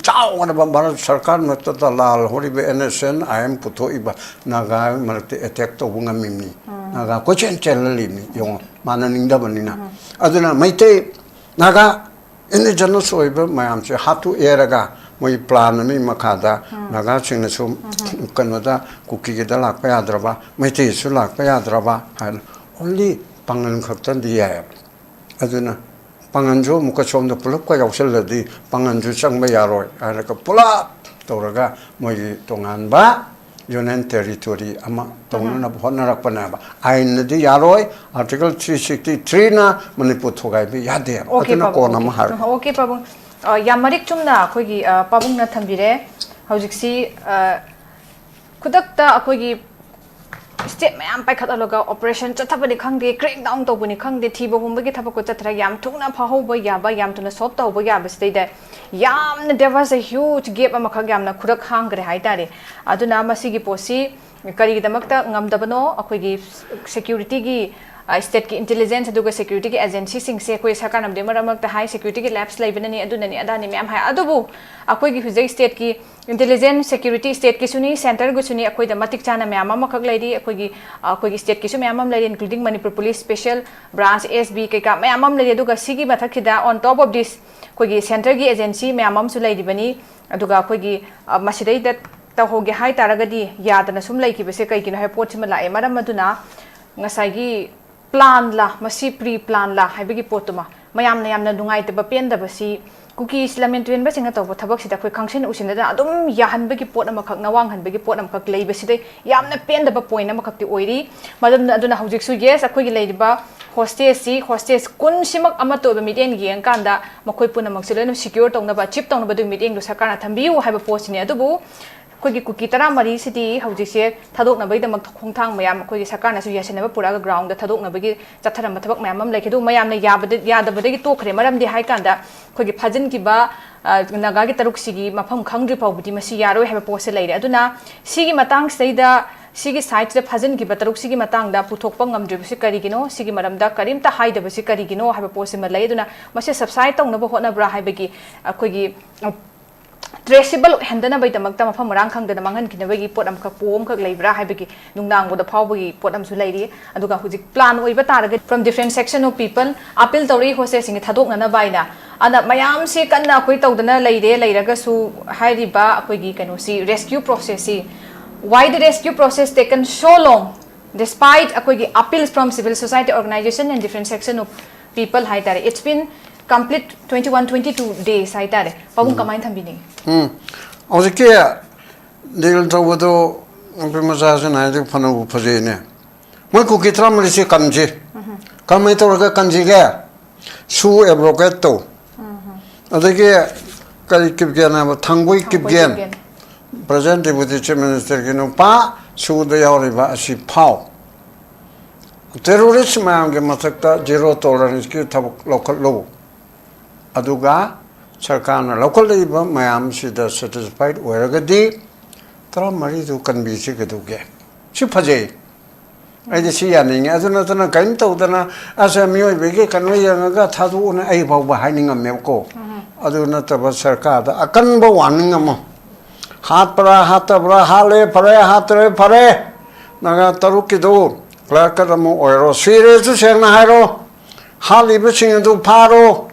ꯆꯥꯎꯈ꯭ꯔꯕ ꯚꯥꯔꯠ ꯁꯔꯀꯥꯔ ꯃꯔꯛꯇ ꯂꯥꯜꯍꯧꯔꯤꯕ N S N I M ꯄꯨꯊꯣꯛꯏꯕ ꯅꯥꯒꯥ ꯃꯔꯛꯇ ꯑꯦꯇꯦꯛ ꯇꯧꯕ ꯉꯝꯃꯤꯕꯅꯤ꯫ ꯅꯥꯒꯥ ꯀꯣꯏꯆꯦꯟ ꯆꯦꯜꯍꯜꯂꯤꯕꯅꯤ, ꯌꯦꯡꯉꯣ, ꯃꯥꯟꯅꯅꯤꯡꯗꯕꯅꯤꯅ꯫ ꯑꯗꯨꯅ ꯃꯩꯇꯩ, ꯅꯥꯒꯥ ꯏꯟꯗꯤꯖꯤꯅꯁ ꯑꯣꯏꯕ ꯃꯌꯥꯝꯁꯦ ꯍꯥꯠꯇꯣꯛꯑꯦꯔꯒ ꯃꯣꯏ ꯄ꯭ꯂꯥꯟ ꯑꯃꯒꯤ ꯃꯈꯥꯗ ꯅꯥꯒꯥꯁꯤꯡꯅꯁꯨ ꯀꯩꯅꯣꯗ ꯀꯨꯀꯤꯒꯤꯗ ꯂꯥꯛꯄ ꯌꯥꯗ꯭ꯔꯕ, ꯃꯩꯇꯩꯁꯨ ꯂꯥꯛꯄ ꯌꯥꯗ꯭ꯔꯕ ꯍꯥꯏꯅ ꯑꯣꯟꯂꯤ ꯄꯥꯡꯒꯜ ꯈꯛꯇꯗꯤ ꯌꯥꯏꯑꯕ꯫ ꯑꯗꯨꯅ ꯄꯥꯡꯒꯜꯁꯨ ꯑꯃꯨꯛꯀ ꯁꯣꯝꯗ ꯄꯨꯂꯞꯀ ꯌꯥꯎꯁꯜꯂꯗꯤ ꯄꯥꯡꯒꯜꯁꯨ ꯆꯪꯕ ꯌꯥꯔꯣꯏ ꯍꯥꯏꯔꯒ ꯄꯨꯂꯞ ꯇꯧꯔꯒ ꯃꯣꯏꯒꯤ ꯇꯣꯉꯥꯟꯕ ꯌꯨꯅꯤꯌꯟ ꯇꯦꯔꯤꯇꯣꯔꯤ ꯑꯃ ꯇꯧꯅꯅꯕ ꯍꯣꯠꯅꯔꯛꯄꯅꯦꯕ꯫ ꯑꯥꯏꯟꯅꯗꯤ ꯌꯥꯔꯣꯏ, ꯑꯥꯔꯇꯤꯀꯜ ꯊ꯭ꯔꯤ ꯁꯤꯛꯁꯇꯤ ꯊ꯭ꯔꯤꯅ ꯃꯅꯤꯄꯨꯔ ꯊꯨꯒꯥꯏꯕ ꯌꯥꯗꯦꯕ꯫ ꯑꯣꯀꯦ, ꯑꯗꯨꯅ ꯄꯥꯕꯨꯡ, ꯀꯣꯟ ꯑꯃ ꯑꯣꯀꯦ꯫ ꯍꯥꯏꯔꯣ꯫ ꯑ, ꯑꯣꯀꯦ, ꯄꯥꯕꯨꯡ꯫ ꯑ, ꯌꯥꯝ ꯃꯔꯤꯛ ꯆꯨꯝꯅ ꯑꯩꯈꯣꯏꯒꯤ, ꯑ, ꯄꯥꯕꯨꯡꯅ ꯊꯝꯕꯤꯔꯦ꯫ ꯍꯧꯖꯤꯛꯁꯤ, ꯑ, ꯈꯨꯗꯛꯇ ꯑꯩꯈꯣꯏꯒꯤ ꯁ꯭ꯇꯦꯞ ꯃꯌꯥꯝ ꯄꯥꯏꯈꯠꯍꯜꯂꯒ ꯑꯣꯄꯔꯦꯁꯟ ꯆꯠꯊꯕꯅꯤ ꯈꯪꯗꯦ, ꯀ꯭ꯔꯦꯛ ꯗꯥꯎꯟ ꯇꯧꯕꯅꯤ ꯈꯪꯗꯦ, ꯊꯤꯕ ꯍꯨꯝꯕꯒꯤ ꯊꯕꯛꯇꯣ ꯆꯠꯊꯔꯒ ꯌꯥꯝ ꯊꯨꯅ ꯐꯍꯧꯕ ꯌꯥꯕ, ꯌꯥꯝ ꯊꯨꯅ ꯁꯣꯜꯕ ꯇꯧꯍꯧꯕ ꯌꯥꯕꯁꯤꯗꯩꯗ ꯌꯥꯝꯅ, there was a huge gap ꯑꯃꯈꯛ ꯌꯥꯝꯅ ꯈꯨꯔꯛ ꯍꯥꯡꯈ꯭ꯔꯦ ꯍꯥꯏꯇꯥꯔꯦ꯫ ꯑꯗꯨꯅ ꯃꯁꯤꯒꯤ ꯄꯣꯠꯁꯤ ꯀꯔꯤꯒꯤꯗꯃꯛꯇ ꯉꯝꯗꯕꯅꯣ? ꯑꯩꯈꯣꯏꯒꯤ ꯁꯦꯀ꯭ꯌꯨꯔꯤꯇꯤꯒꯤ, ꯁ꯭ꯇꯦꯠꯀꯤ ꯏꯟꯇꯦꯂꯤꯖꯦꯟꯁ ꯑꯗꯨꯒ ꯁꯦꯀ꯭ꯌꯨꯔꯤꯇꯤꯒꯤ ꯑꯦꯖꯦꯟꯁꯤꯁꯤꯡꯁꯦ ꯑꯩꯈꯣꯏ ꯁꯔꯀꯥꯔꯅꯕꯨꯗꯤ ꯃꯔꯛ ꯃꯔꯛꯇ ꯍꯥꯏ, ꯁꯦꯀ꯭ꯌꯨꯔꯤꯇꯤꯒꯤ ꯂꯦꯞꯁ ꯂꯩꯕꯅꯅꯤ, ꯑꯗꯨꯅꯅꯤ, ꯑꯗꯥꯅꯤ ꯃꯌꯥꯝ ꯍꯥꯏ꯫ ꯑꯗꯨꯕꯨ ꯑꯩꯈꯣꯏꯒꯤ ꯍꯧꯖꯤꯛ ꯁ꯭ꯇꯦꯠꯀꯤ ꯏꯟꯇꯦꯂꯤꯖꯦꯟꯁ, ꯁꯦꯀ꯭ꯌꯨꯔꯤꯇꯤ ꯁ꯭ꯇꯦꯠꯀꯤꯁꯨꯅꯤ, ꯁꯦꯟꯇꯔꯒꯤꯁꯨꯅꯤ, ꯑꯩꯈꯣꯏꯗ ꯃꯇꯤꯛ ꯆꯥꯅ ꯃꯌꯥꯝ ꯑꯃꯈꯛ ꯂꯩꯔꯤ꯫ ꯑꯩꯈꯣꯏꯒꯤ, ꯑꯩꯈꯣꯏꯒꯤ ꯁ꯭ꯇꯦꯠꯀꯤꯁꯨ ꯃꯌꯥꯝ ꯑꯃ ꯂꯩꯔꯤ, including Manipur Police Special Branch, S B, ꯀꯩꯀꯥ ꯃꯌꯥꯝ ꯑꯃ ꯂꯩꯔꯤ꯫ ꯑꯗꯨꯒ ꯁꯤꯒꯤ ꯃꯊꯛꯁꯤꯗ, on top of this, ꯑꯩꯈꯣꯏꯒꯤ ꯁꯦꯟꯇꯔꯒꯤ ꯑꯦꯖꯦꯟꯁꯤ ꯃꯌꯥꯝ ꯑꯃꯁꯨ ꯂꯩꯔꯤꯕꯅꯤ꯫ ꯑꯗꯨꯒ ꯑꯩꯈꯣꯏꯒꯤ, ꯑ, ꯃꯁꯤꯗꯩꯗ ꯇꯧꯍꯧꯒꯦ ꯍꯥꯏ ꯇꯥꯔꯒꯗꯤ ꯌꯥꯗꯅ ꯁꯨꯝ ꯂꯩꯈꯤꯕꯁꯦ ꯀꯩꯒꯤꯅꯣ ꯍꯥꯏꯕ ꯄꯣꯠꯁꯤꯃ ꯂꯥꯛꯑꯦ꯫ ꯃꯔꯝ ꯑꯗꯨꯅ ꯉꯁꯥꯏꯒꯤ ꯄ꯭ꯂꯥꯟꯂꯥ, ꯃꯁꯤ ꯄ꯭ꯔꯤ ꯄ꯭ꯂꯥꯟꯂꯥ ꯍꯥꯏꯕꯒꯤ ꯄꯣꯠꯇꯨꯃ, ꯃꯌꯥꯝꯅ ꯌꯥꯝꯅ ꯅꯨꯡꯉꯥꯏꯇꯕ, ꯄꯦꯟꯗꯕꯁꯤ, ꯀꯨꯀꯤꯁ ꯂꯝꯖꯦꯟ ꯇꯨꯔꯦꯟꯕꯁꯤꯡꯅ ꯇꯧꯕ ꯊꯕꯛꯁꯤꯗ ꯑꯩꯈꯣꯏ ꯈꯪꯁꯤꯟ ꯎꯁꯤꯟꯅꯗꯅ ꯑꯗꯨꯝ ꯌꯥꯍꯟꯕꯒꯤ ꯄꯣꯠ ꯑꯃꯈꯛ, ꯅꯋꯥꯡꯍꯟꯕꯒꯤ ꯄꯣꯠ ꯑꯃꯈꯛ ꯂꯩꯕꯁꯤꯗꯩ ꯌꯥꯝꯅ ꯄꯦꯟꯗꯕ ꯄꯣꯏꯟ ꯑꯃꯈꯛꯇꯤ ꯑꯣꯏꯔꯤ꯫ ꯃꯔꯝ ꯑꯗꯨꯅ ꯍꯧꯖꯤꯛꯁꯨ, ꯌꯦꯁ, ꯑꯩꯈꯣꯏꯒꯤ ꯂꯩꯔꯤꯕ ꯍꯣꯁꯇꯦꯖꯁꯤ, ꯍꯣꯁꯇꯦꯖ ꯀꯨꯟꯁꯤꯃꯛ ꯑꯃꯠꯇ ꯑꯣꯏꯕ ꯃꯤꯠꯌꯦꯡ ꯌꯦꯡꯉꯀꯥꯟꯗ ꯃꯈꯣꯏ ꯄꯨꯝꯅꯃꯛꯁꯦ ꯂꯣꯏꯅ ꯁꯤꯀ꯭ꯌꯣꯔ ꯇꯧꯅꯕ, ꯑꯆꯤꯞ ꯇꯧꯅꯕ ꯑꯗꯨꯒꯤ ꯃꯤꯠꯌꯦꯡꯗꯨ ꯁꯔꯀꯥꯔꯅ ꯊꯝꯕꯤꯌꯨ ꯍꯥꯏꯕ ꯄꯣꯠꯁꯤꯅꯤ꯫ ꯑꯗꯨꯕꯨ ꯑꯩꯈꯣꯏꯒꯤ ꯀꯨꯀꯤ ꯇꯔꯥꯃꯔꯤꯁꯤꯗꯤ ꯍꯧꯖꯤꯛꯁꯦ ꯊꯥꯗꯣꯛꯅꯕꯒꯤꯗꯃꯛ ꯈꯣꯡꯊꯥꯡ ꯃꯌꯥꯝ ꯑꯩꯈꯣꯏꯒꯤ ꯁꯔꯀꯥꯔꯅꯁꯨ ꯌꯥꯁꯤꯟꯅꯕ ꯄꯨꯔꯛꯑꯒ ꯒ꯭ꯔꯥꯎꯟꯗ ꯊꯥꯗꯣꯛꯅꯕꯒꯤ ꯆꯠꯊꯔꯝꯕ ꯊꯕꯛ ꯃꯌꯥꯝ ꯑꯃ ꯂꯩꯈꯤ꯫ ꯑꯗꯨ ꯃꯌꯥꯝꯅ ꯌꯥꯕꯗ-, ꯌꯥꯗꯕꯗꯒꯤ ꯇꯣꯛꯈ꯭ꯔꯦ꯫ ꯃꯔꯝꯗꯤ ꯍꯥꯏ ꯀꯥꯟꯗ ꯑꯩꯈꯣꯏꯒꯤ ꯐꯥꯖꯤꯟꯈꯤꯕ, ꯑ, ꯅꯥꯒꯥꯒꯤ ꯇꯔꯨꯛꯁꯤꯒꯤ ꯃꯐꯝ ꯈꯪꯗ꯭ꯔꯤ ꯐꯥꯎꯕꯗꯤ ꯃꯁꯤ ꯌꯥꯔꯣꯏ ꯍꯥꯏꯕ ꯄꯣꯠꯁꯦ ꯂꯩꯔꯦ꯫ ꯑꯗꯨꯅ ꯁꯤꯒꯤ ꯃꯇꯥꯡꯁꯤꯗꯩꯗ, ꯁꯤꯒꯤ ꯁꯥꯏꯠꯁꯤꯗ ꯐꯥꯖꯤꯟꯈꯤꯕ ꯇꯔꯨꯛꯁꯤꯒꯤ ꯃꯇꯥꯡꯗ ꯄꯨꯊꯣꯛꯄ ꯉꯝꯗ꯭ꯔꯤꯕꯁꯤ ꯀꯔꯤꯒꯤꯅꯣ, ꯁꯤꯒꯤ ꯃꯔꯝꯗ ꯀꯔꯤꯝꯇ ꯍꯥꯏꯗꯕꯁꯤ ꯀꯔꯤꯒꯤꯅꯣ ꯍꯥꯏꯕ ꯄꯣꯠꯁꯤꯃ ꯂꯩ꯫ ꯑꯗꯨꯅ ꯃꯁꯤ ꯁꯕꯁꯥꯏꯠ ꯇꯧꯅꯕ ꯍꯣꯠꯅꯕ꯭ꯔꯥ ꯍꯥꯏꯕꯒꯤ ꯑꯩꯈꯣꯏꯒꯤ, ꯑ, ꯇ꯭ꯔꯦꯁꯤꯕꯜ ꯑꯣꯏꯍꯟꯗꯅꯕꯒꯤꯗꯃꯛꯇ ꯃꯐꯝ ꯃꯔꯥꯡ ꯈꯪꯗꯅ ꯃꯥꯡꯍꯟꯈꯤꯅꯕꯒꯤ ꯄꯣꯠ ꯑꯃꯈꯛ, ꯄꯣ ꯑꯃꯈꯛ ꯂꯩꯕ꯭ꯔꯥ ꯍꯥꯏꯕꯒꯤ ꯅꯨꯡꯅꯥꯡꯕꯗ ꯐꯥꯎꯕꯒꯤ ꯄꯣꯠ ꯑꯃꯁꯨ ꯂꯩꯔꯤ꯫ ꯑꯗꯨꯒ ꯍꯧꯖꯤꯛ ꯄ꯭ꯂꯥꯟ ꯑꯣꯏꯕ ꯇꯥꯔꯒꯗꯤ from different section of people appeal ꯇꯧꯔꯛꯏ ꯍꯣꯁꯇꯦꯖꯁꯤꯡꯒꯤ ꯊꯥꯗꯣꯛꯅꯅꯕ ꯍꯥꯏꯅ꯫ ꯑꯗ ꯃꯌꯥꯝꯁꯤ ꯀꯟꯅ ꯑꯩꯈꯣꯏ ꯇꯧꯗꯅ ꯂꯩꯔꯦ, ꯂꯩꯔꯒꯁꯨ ꯍꯥꯏꯔꯤꯕ ꯑꯩꯈꯣꯏꯒꯤ ꯀꯩꯅꯣꯁꯤ, rescue ꯄ꯭ꯔꯣꯁꯦꯁꯁꯤ, why the rescue process taken so long despite ꯑꯩꯈꯣꯏꯒꯤ appeals from civil society organization and different section of people ꯍꯥꯏꯇꯥꯔꯦ? It's been complete twenty one, twenty two days ꯍꯥꯏꯇꯥꯔꯦ꯫ ꯄꯥꯕꯨꯡ, ꯎꯝ, ꯀꯃꯥꯏꯅ ꯊꯝꯕꯤꯅꯤꯡꯉꯤ? ꯎꯝ꯫ ꯍꯧꯖꯤꯛꯀꯤ ꯗꯤꯜ ꯇꯧꯕꯗꯣ ꯅꯨꯄꯤ ꯃꯆꯥꯁꯤꯅ ꯍꯥꯏꯗꯤ ꯐꯅꯕꯨ ꯐꯖꯩꯅꯦ꯫ ꯃꯣꯏ ꯀꯨꯀꯤ ꯇꯔꯥꯃꯔꯤꯁꯤ ꯀꯟꯁꯤ꯫ ꯎꯝ꯫ ꯀꯃꯥꯏꯅ ꯇꯧꯔꯒ ꯀꯟꯁꯤꯒꯦ? ꯁꯨ ꯑꯦꯕ꯭ꯔꯣꯒꯦꯠ ꯇꯧ꯫ ꯎꯝ꯫ ꯑꯗꯒꯤ ꯀꯔꯤ ꯀꯤꯞꯒꯦꯟ ꯍꯥꯏꯕ? ꯊꯥꯡꯒꯣꯏ ꯊꯥꯡꯒꯣꯏ Kipgen. Kipgen. Present deputy chief ꯃꯤꯅꯤꯁꯇꯔꯒꯤ ꯅꯨꯄꯥ, ꯁꯨꯗ ꯌꯥꯎꯔꯤꯕ ꯑꯁꯤ ꯐꯥꯎ꯫ ꯇꯦꯔꯣꯔꯤꯁ ꯃꯌꯥꯝꯒꯤ ꯃꯊꯛꯇ ꯖꯤꯔꯣ ꯇꯣꯂꯔꯦꯟꯁꯀꯤ ꯊꯕꯛ ꯂꯧꯈꯠꯂꯨ꯫ ꯑꯗꯨꯒ ꯁꯔꯀꯥꯔꯅ ꯂꯧꯈꯠꯂꯛꯏꯕ ꯃꯌꯥꯝꯁꯤꯗ ꯁꯦꯇꯤꯁꯐꯥꯏꯠ ꯑꯣꯏꯔꯒꯗꯤ ꯇꯔꯥꯃꯔꯤꯗꯨ ꯀꯟꯕꯤꯁꯤ ꯀꯩꯗꯧꯒꯦ? ꯁꯤ ꯐꯖꯩ꯫ ꯑꯩꯗꯤ ꯁꯤ ꯌꯥꯅꯤꯡꯉꯤ꯫ ꯑꯗꯨ ꯅꯠꯇꯅ ꯀꯔꯤꯝ ꯇꯧꯗꯅ, "ꯑꯁ, ꯃꯤꯑꯣꯏꯕꯒꯤ ꯀꯩꯅꯣ ꯌꯦꯡꯉꯒ ꯊꯥꯗꯣꯛꯎꯅ" ꯑꯩ ꯐꯥꯎꯕ ꯍꯥꯏꯅꯤꯡꯉꯝꯃꯦꯕꯀꯣ꯫ ꯑꯗꯨ ꯅꯠꯇꯕ ꯁꯔꯀꯥꯔꯗ ꯑꯀꯟꯕ ꯋꯥꯔꯅꯤꯡ ꯑꯃ, ꯍꯥꯠꯄ꯭ꯔꯥ ꯍꯥꯠꯇꯕ꯭ꯔꯥ, ꯍꯥꯠꯂꯦ ꯐꯔꯦ, ꯍꯥꯠꯇ꯭ꯔꯦ ꯐꯔꯦ, ꯅꯥꯒꯥ ꯇꯔꯨꯛꯀꯤꯗꯨ ꯀ꯭ꯂꯥꯔꯛꯀ ꯑꯃ ꯑꯣꯏꯔꯣ, ꯁꯤꯔꯦꯁꯨ ꯁꯦꯡꯅ ꯍꯥꯏꯔꯣ, ꯍꯥꯠꯂꯤꯕꯁꯤꯡ ꯑꯗꯨ ꯐꯥꯔꯣ,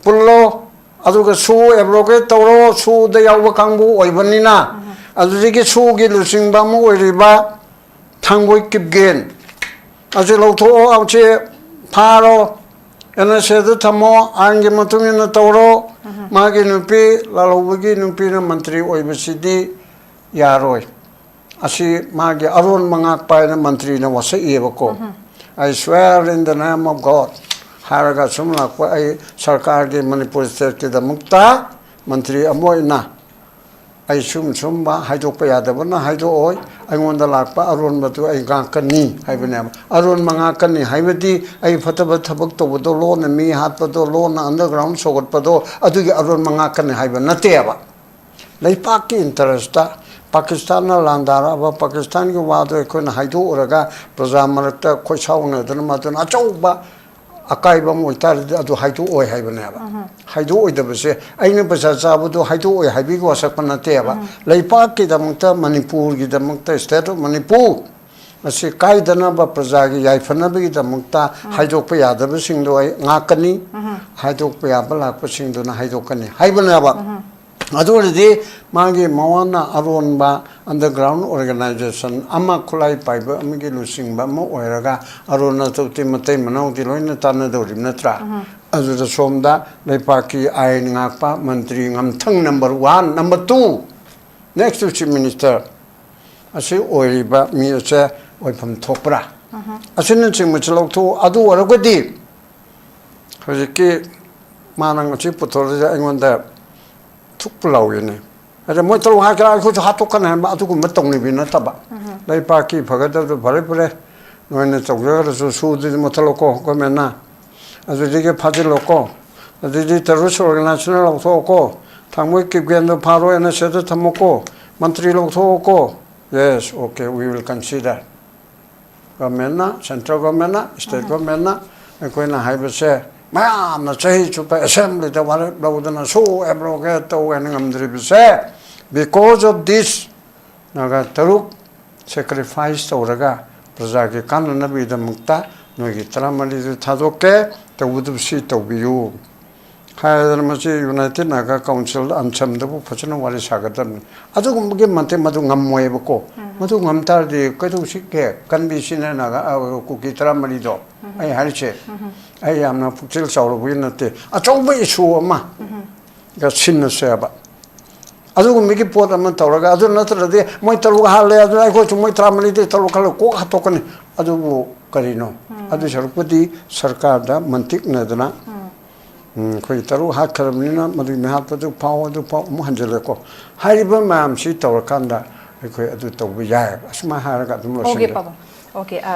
ꯄꯨꯜꯂꯣ, ꯑꯗꯨꯒ ꯁꯨ ꯑꯦꯕ꯭ꯔꯣꯒꯦꯠ ꯇꯧꯔꯣ, ꯁꯨꯗ ꯌꯥꯎꯕ ꯀꯥꯡꯕꯨ ꯑꯣꯏꯕꯅꯤꯅ꯫ ꯑꯗꯨꯗꯒꯤ ꯁꯨꯒꯤ ꯂꯨꯆꯤꯡꯕ ꯑꯃ ꯑꯣꯏꯔꯤꯕ ꯊꯥꯡꯕꯣꯏ ꯀꯤꯞꯒꯦꯟ ꯑꯁꯤ ꯂꯧꯊꯣꯛꯑꯣ, ꯑꯁꯤ ꯐꯥꯔꯣ, ꯑꯦꯟ ꯑꯦꯁ ꯑꯦꯗ ꯊꯝꯃꯣ, ꯑꯥꯏꯟꯒꯤ ꯃꯇꯨꯡ ꯏꯟꯅ ꯇꯧꯔꯣ꯫ ꯃꯥꯒꯤ ꯅꯨꯄꯤ, ꯂꯥꯜꯍꯧꯕꯒꯤ ꯅꯨꯄꯤꯅ ꯃꯟꯇ꯭ꯔꯤ ꯑꯣꯏꯕꯁꯤꯗꯤ ꯌꯥꯔꯣꯏ꯫ ꯑꯁꯤ ꯃꯥꯒꯤ ꯑꯔꯣꯟꯕ ꯉꯥꯛꯄ ꯍꯥꯏꯅ ꯃꯟꯇ꯭ꯔꯤꯅ ꯋꯥꯁꯛꯏꯕꯀꯣ꯫ "I swear in the name of God" ꯍꯥꯏꯔꯒ ꯁꯨꯝ ꯂꯥꯛꯄ, ꯑꯩ ꯁꯔꯀꯥꯔꯒꯤ, ꯃꯅꯤꯄꯨꯔ ꯁ꯭ꯇꯦꯠꯀꯤꯗꯃꯛꯇ ꯃꯟꯇ꯭ꯔꯤ ꯑꯃ ꯑꯣꯏꯅ ꯑꯩ ꯁꯨꯝ ꯁꯨꯝꯕ ꯍꯥꯏꯗꯣꯛꯄ ꯌꯥꯗꯕꯅ ꯍꯥꯏꯗꯣꯛꯑꯣꯏ, ꯑꯩꯉꯣꯟꯗ ꯂꯥꯛꯄ ꯑꯔꯣꯟꯕꯗꯨ ꯑꯩ ꯉꯥꯛꯀꯅꯤ ꯍꯥꯏꯕꯅꯦꯕ꯫ ꯑꯔꯣꯟꯕ ꯉꯥꯛꯀꯅꯤ ꯍꯥꯏꯕꯗꯤ ꯑꯩ ꯐꯠꯇꯕ ꯊꯕꯛ ꯇꯧꯕꯗꯣ, ꯂꯣꯟꯅ ꯃꯤ ꯍꯥꯠꯄꯗꯣ, ꯂꯣꯟꯅ ꯑꯟꯗꯔꯒ꯭ꯔꯥꯎꯟ ꯁꯧꯒꯠꯄꯗꯣ, ꯑꯗꯨꯒꯤ ꯑꯔꯣꯟꯕ ꯉꯥꯛꯀꯅꯤ ꯍꯥꯏꯕ ꯅꯠꯇꯦꯕ꯫ ꯂꯩꯄꯥꯛꯀꯤ ꯏꯟꯇꯔꯦꯁꯇ ꯄꯥꯀꯤꯁꯇꯥꯟꯅ ꯂꯥꯟꯗꯥꯔꯛꯑꯕ, ꯄꯥꯀꯤꯁꯇꯥꯟꯒꯤ ꯋꯥꯗꯣ ꯑꯩꯈꯣꯏꯅ ꯍꯥꯏꯗꯣꯛꯎꯔꯒ ꯄ꯭ꯔꯖꯥ ꯃꯔꯛꯇ ꯈꯣꯏꯁꯥꯎꯅꯗꯅ ꯃꯗꯨꯅ ꯑꯆꯧꯕ ꯑꯀꯥꯏꯕ ꯑꯃ ꯑꯣꯏꯇꯥꯔꯗꯤ ꯑꯗꯨ ꯍꯥꯏꯗꯣꯛꯑꯣꯏ ꯍꯥꯏꯕꯅꯦꯕ꯫ ꯍꯥꯏꯗꯣꯛꯑꯣꯏꯗꯕꯁꯦ, ꯑꯩꯅ ꯄꯩꯁꯥ ꯆꯥꯕꯗꯣ ꯍꯥꯏꯗꯣꯛꯑꯣꯏ ꯍꯥꯏꯕꯒꯤ ꯋꯥꯁꯛꯄ ꯅꯠꯇꯦꯕ꯫ ꯂꯩꯄꯥꯛꯀꯤꯗꯃꯛꯇ, ꯃꯅꯤꯄꯨꯔꯒꯤꯗꯃꯛꯇ, ꯁ꯭ꯇꯦꯠ ꯑꯣꯐ ꯃꯅꯤꯄꯨꯔ ꯑꯁꯤ ꯀꯥꯏꯗꯅꯕ, ꯄ꯭ꯔꯖꯥꯒꯤ ꯌꯥꯏꯐꯅꯕꯒꯤꯗꯃꯛꯇ ꯍꯥꯏꯗꯣꯛꯄ ꯌꯥꯗꯕꯁꯤꯡꯗꯣ ꯑꯩ ꯉꯥꯛꯀꯅꯤ, ꯍꯥꯏꯗꯣꯛꯄ ꯌꯥꯕ ꯂꯥꯛꯄꯁꯤꯡꯗꯨꯅ ꯍꯥꯏꯗꯣꯛꯀꯅꯤ ꯍꯥꯏꯕꯅꯦꯕ꯫ ꯑꯗꯨ ꯑꯣꯏꯔꯗꯤ ꯃꯥꯒꯤ ꯃꯋꯥꯅ ꯑꯔꯣꯟꯕ ꯑꯟꯗꯔꯒ꯭ꯔꯥꯎꯟ ꯑꯣꯔꯒꯅꯥꯏꯖꯦꯁꯟ ꯑꯃ, ꯈꯨꯠꯂꯥꯏ ꯄꯥꯏꯕ ꯑꯃꯒꯤ ꯂꯨꯆꯤꯡꯕ ꯑꯃ ꯑꯣꯏꯔꯒ ꯑꯔꯣꯟ ꯑꯇꯣꯞꯇꯤ ꯃꯇꯩ ꯃꯅꯥꯎꯗꯤ ꯂꯣꯏꯅ ꯇꯥꯟꯅꯗꯧꯔꯤꯕ ꯅꯠꯇ꯭ꯔꯥ? ꯑꯗꯨꯗ ꯁꯣꯝꯗ ꯂꯩꯄꯥꯛꯀꯤ ꯑꯥꯏꯟ ꯉꯥꯛꯄ ꯃꯟꯇ꯭ꯔꯤ ꯉꯝꯊꯪ number one, number two, next to chief minister ꯑꯁꯤ ꯑꯣꯏꯔꯤꯕ ꯃꯤ ꯑꯁꯦ ꯑꯣꯏꯐꯝ ꯊꯣꯛꯄ꯭ꯔꯥ? ꯑꯁꯤꯅꯆꯤꯡꯕꯁꯤ ꯂꯧꯊꯣꯛꯎ꯫ ꯑꯗꯨ ꯑꯣꯏꯔꯒꯗꯤ ꯍꯧꯖꯤꯛꯀꯤ ꯃꯥꯅ ꯉꯁꯤ ꯄꯨꯊꯣꯔꯛꯏꯁꯦ ꯑꯩꯉꯣꯟꯗ ꯊꯨꯛꯄ ꯂꯥꯎꯏꯅꯦ꯫ ꯑꯗ ꯃꯣꯏ ꯇꯔꯨꯛ ꯍꯥꯏꯔꯒ ꯑꯩꯈꯣꯏꯁꯨ ꯍꯥꯠꯇꯣꯛꯀꯅꯤ ꯍꯥꯏꯕ ꯑꯗꯨꯒꯨꯝꯕ ꯇꯧꯅꯕꯤ ꯅꯠꯇꯕ꯫ ꯂꯩꯕꯥꯛꯀꯤ ꯐꯒꯗꯕꯗꯣ ꯐꯔꯦ ꯐꯔꯦ, ꯅꯣꯏꯅ ꯇꯧꯖꯈ꯭ꯔꯁꯨ ꯁꯨꯗꯨꯗꯤ ꯃꯨꯠꯊꯠꯂꯣꯀꯣ ꯒꯣꯔꯃꯦꯟꯅ꯫ ꯑꯗꯨꯗꯒꯤ ꯐꯥꯖꯤꯜꯂꯣꯀꯣ꯫ ꯑꯗꯨꯗꯤ terrorist organisation ꯂꯧꯊꯣꯛꯑꯣꯀꯣ꯫ ꯊꯥꯡꯃꯣꯏ ꯀꯤꯞꯒꯦꯟꯗꯣ ꯐꯥꯔꯣ, and S aid ꯊꯝꯃꯣꯀꯣ꯫ Mantri ꯂꯧꯊꯣꯛꯑꯣꯀꯣ꯫ Yes, okay, we will consider꯫ ꯒꯣꯔꯃꯦꯟꯅ, ꯁꯦꯟꯇ꯭ꯔꯦꯜ ꯒꯣꯔꯃꯦꯟꯅ, ꯁ꯭ꯇꯦꯠ ꯒꯣꯔꯃꯦꯟꯅ ꯑꯩꯈꯣꯏꯅ ꯍꯥꯏꯕꯁꯦ ꯃꯌꯥꯝꯅ ꯆꯍꯤ ꯆꯨꯞꯄ ꯑꯦꯁꯦꯝꯕ꯭ꯂꯤꯗ ꯋꯥꯔꯦꯞ ꯂꯧꯗꯅ ꯁꯨ ꯑꯦꯕ꯭ꯔꯣꯒꯦꯠ ꯇꯧ ꯍꯥꯏꯅ ꯉꯝꯗ꯭ꯔꯤꯕꯁꯦ, because of this, ꯅꯥꯒꯥ ꯇꯔꯨꯛ ꯁꯦꯀ꯭ꯔꯤꯐꯥꯏꯁ ꯇꯧꯔꯒ ꯄ꯭ꯔꯖꯥꯒꯤ ꯀꯥꯟꯅꯅꯕꯒꯤꯗꯃꯛꯇ ꯅꯣꯏꯒꯤ ꯇꯔꯥꯃꯔꯤꯗꯨ ꯊꯥꯗꯣꯛꯀꯦ, ꯇꯧꯕꯗꯨ ꯁꯤ ꯇꯧꯕꯤꯌꯨ ꯍꯥꯏꯗꯅ ꯃꯁꯤ ꯌꯨꯅꯥꯏꯇꯦꯠ ꯅꯥꯒꯥ ꯀꯥꯎꯟꯁꯤꯜ ꯑꯟꯁꯝꯗꯕꯨ ꯐꯖꯅ ꯋꯥꯔꯤ ꯁꯥꯒꯗꯕꯅꯤ꯫ ꯑꯗꯨꯒꯨꯝꯕꯒꯤ ꯃꯇꯤꯛ ꯃꯗꯨ ꯉꯝꯃꯣꯏꯕꯀꯣ꯫ ꯃꯗꯨ ꯉꯝ ꯇꯥꯔꯗꯤ ꯀꯩꯗꯧꯁꯤꯒꯦ? ꯀꯟꯕꯤꯁꯤꯅ ꯅꯥꯒꯥ, ꯑ, ꯀꯨꯀꯤ ꯇꯔꯥꯃꯔꯤꯗꯣ ꯑꯩ ꯍꯥꯏꯔꯤꯁꯦ, ꯑꯩ ꯌꯥꯝꯅ ꯄꯨꯛꯆꯦꯜ ꯆꯥꯎꯔꯨꯕꯒꯤ ꯅꯠꯇꯦ, ꯑꯆꯧꯕ ꯏꯁꯨ ꯑꯃ ꯒ ꯁꯤꯟꯅꯁꯦꯕ꯫ ꯑꯗꯨꯒꯨꯝꯕꯒꯤ ꯄꯣꯠ ꯑꯃ ꯇꯧꯔꯒ, ꯑꯗꯨ ꯅꯠꯇ꯭ꯔꯗꯤ ꯃꯣꯏ ꯇꯔꯨꯛ ꯍꯥꯠꯂꯦ, ꯑꯗꯨꯅ ꯑꯩꯈꯣꯏꯁꯨ ꯃꯣꯏ ꯇꯔꯥꯃꯔꯤꯗꯩ ꯇꯔꯨꯛ ꯈꯜꯂ ꯀꯣꯛ ꯍꯥꯠꯇꯣꯛꯀꯅꯤ꯫ ꯑꯗꯨꯕꯨ ꯀꯔꯤꯅꯣ? ꯑꯗꯨ ꯁꯔꯨꯛꯄꯨꯗꯤ ꯁꯔꯀꯥꯔꯗ ꯃꯟꯇꯤꯛꯅꯗꯅ, ꯎꯝ, ꯑꯩꯈꯣꯏ ꯇꯔꯨꯛ ꯍꯥꯠꯈ꯭ꯔꯕꯅꯤꯅ ꯃꯗꯨꯒꯤ ꯃꯤꯍꯥꯠꯄꯗꯨ ꯐꯥꯎ, ꯑꯗꯨ ꯐꯥꯎ ꯑꯃꯨꯛ ꯍꯟꯖꯤꯜꯂꯦꯀꯣ꯫ ꯍꯥꯏꯔꯤꯕ ꯃꯌꯥꯝꯁꯤ ꯇꯧꯔꯀꯥꯟꯗ ꯑꯩꯈꯣꯏ ꯑꯗꯨ ꯇꯧꯕ ꯌꯥꯏ꯫ ꯑꯁꯨꯃꯥꯏꯅ ꯍꯥꯏꯔꯒ ꯑꯗꯨꯝ OK, ꯂꯣꯏꯁꯤꯟꯒꯦ꯫ ꯄꯥꯕꯨꯡ꯫ OK, ꯑ,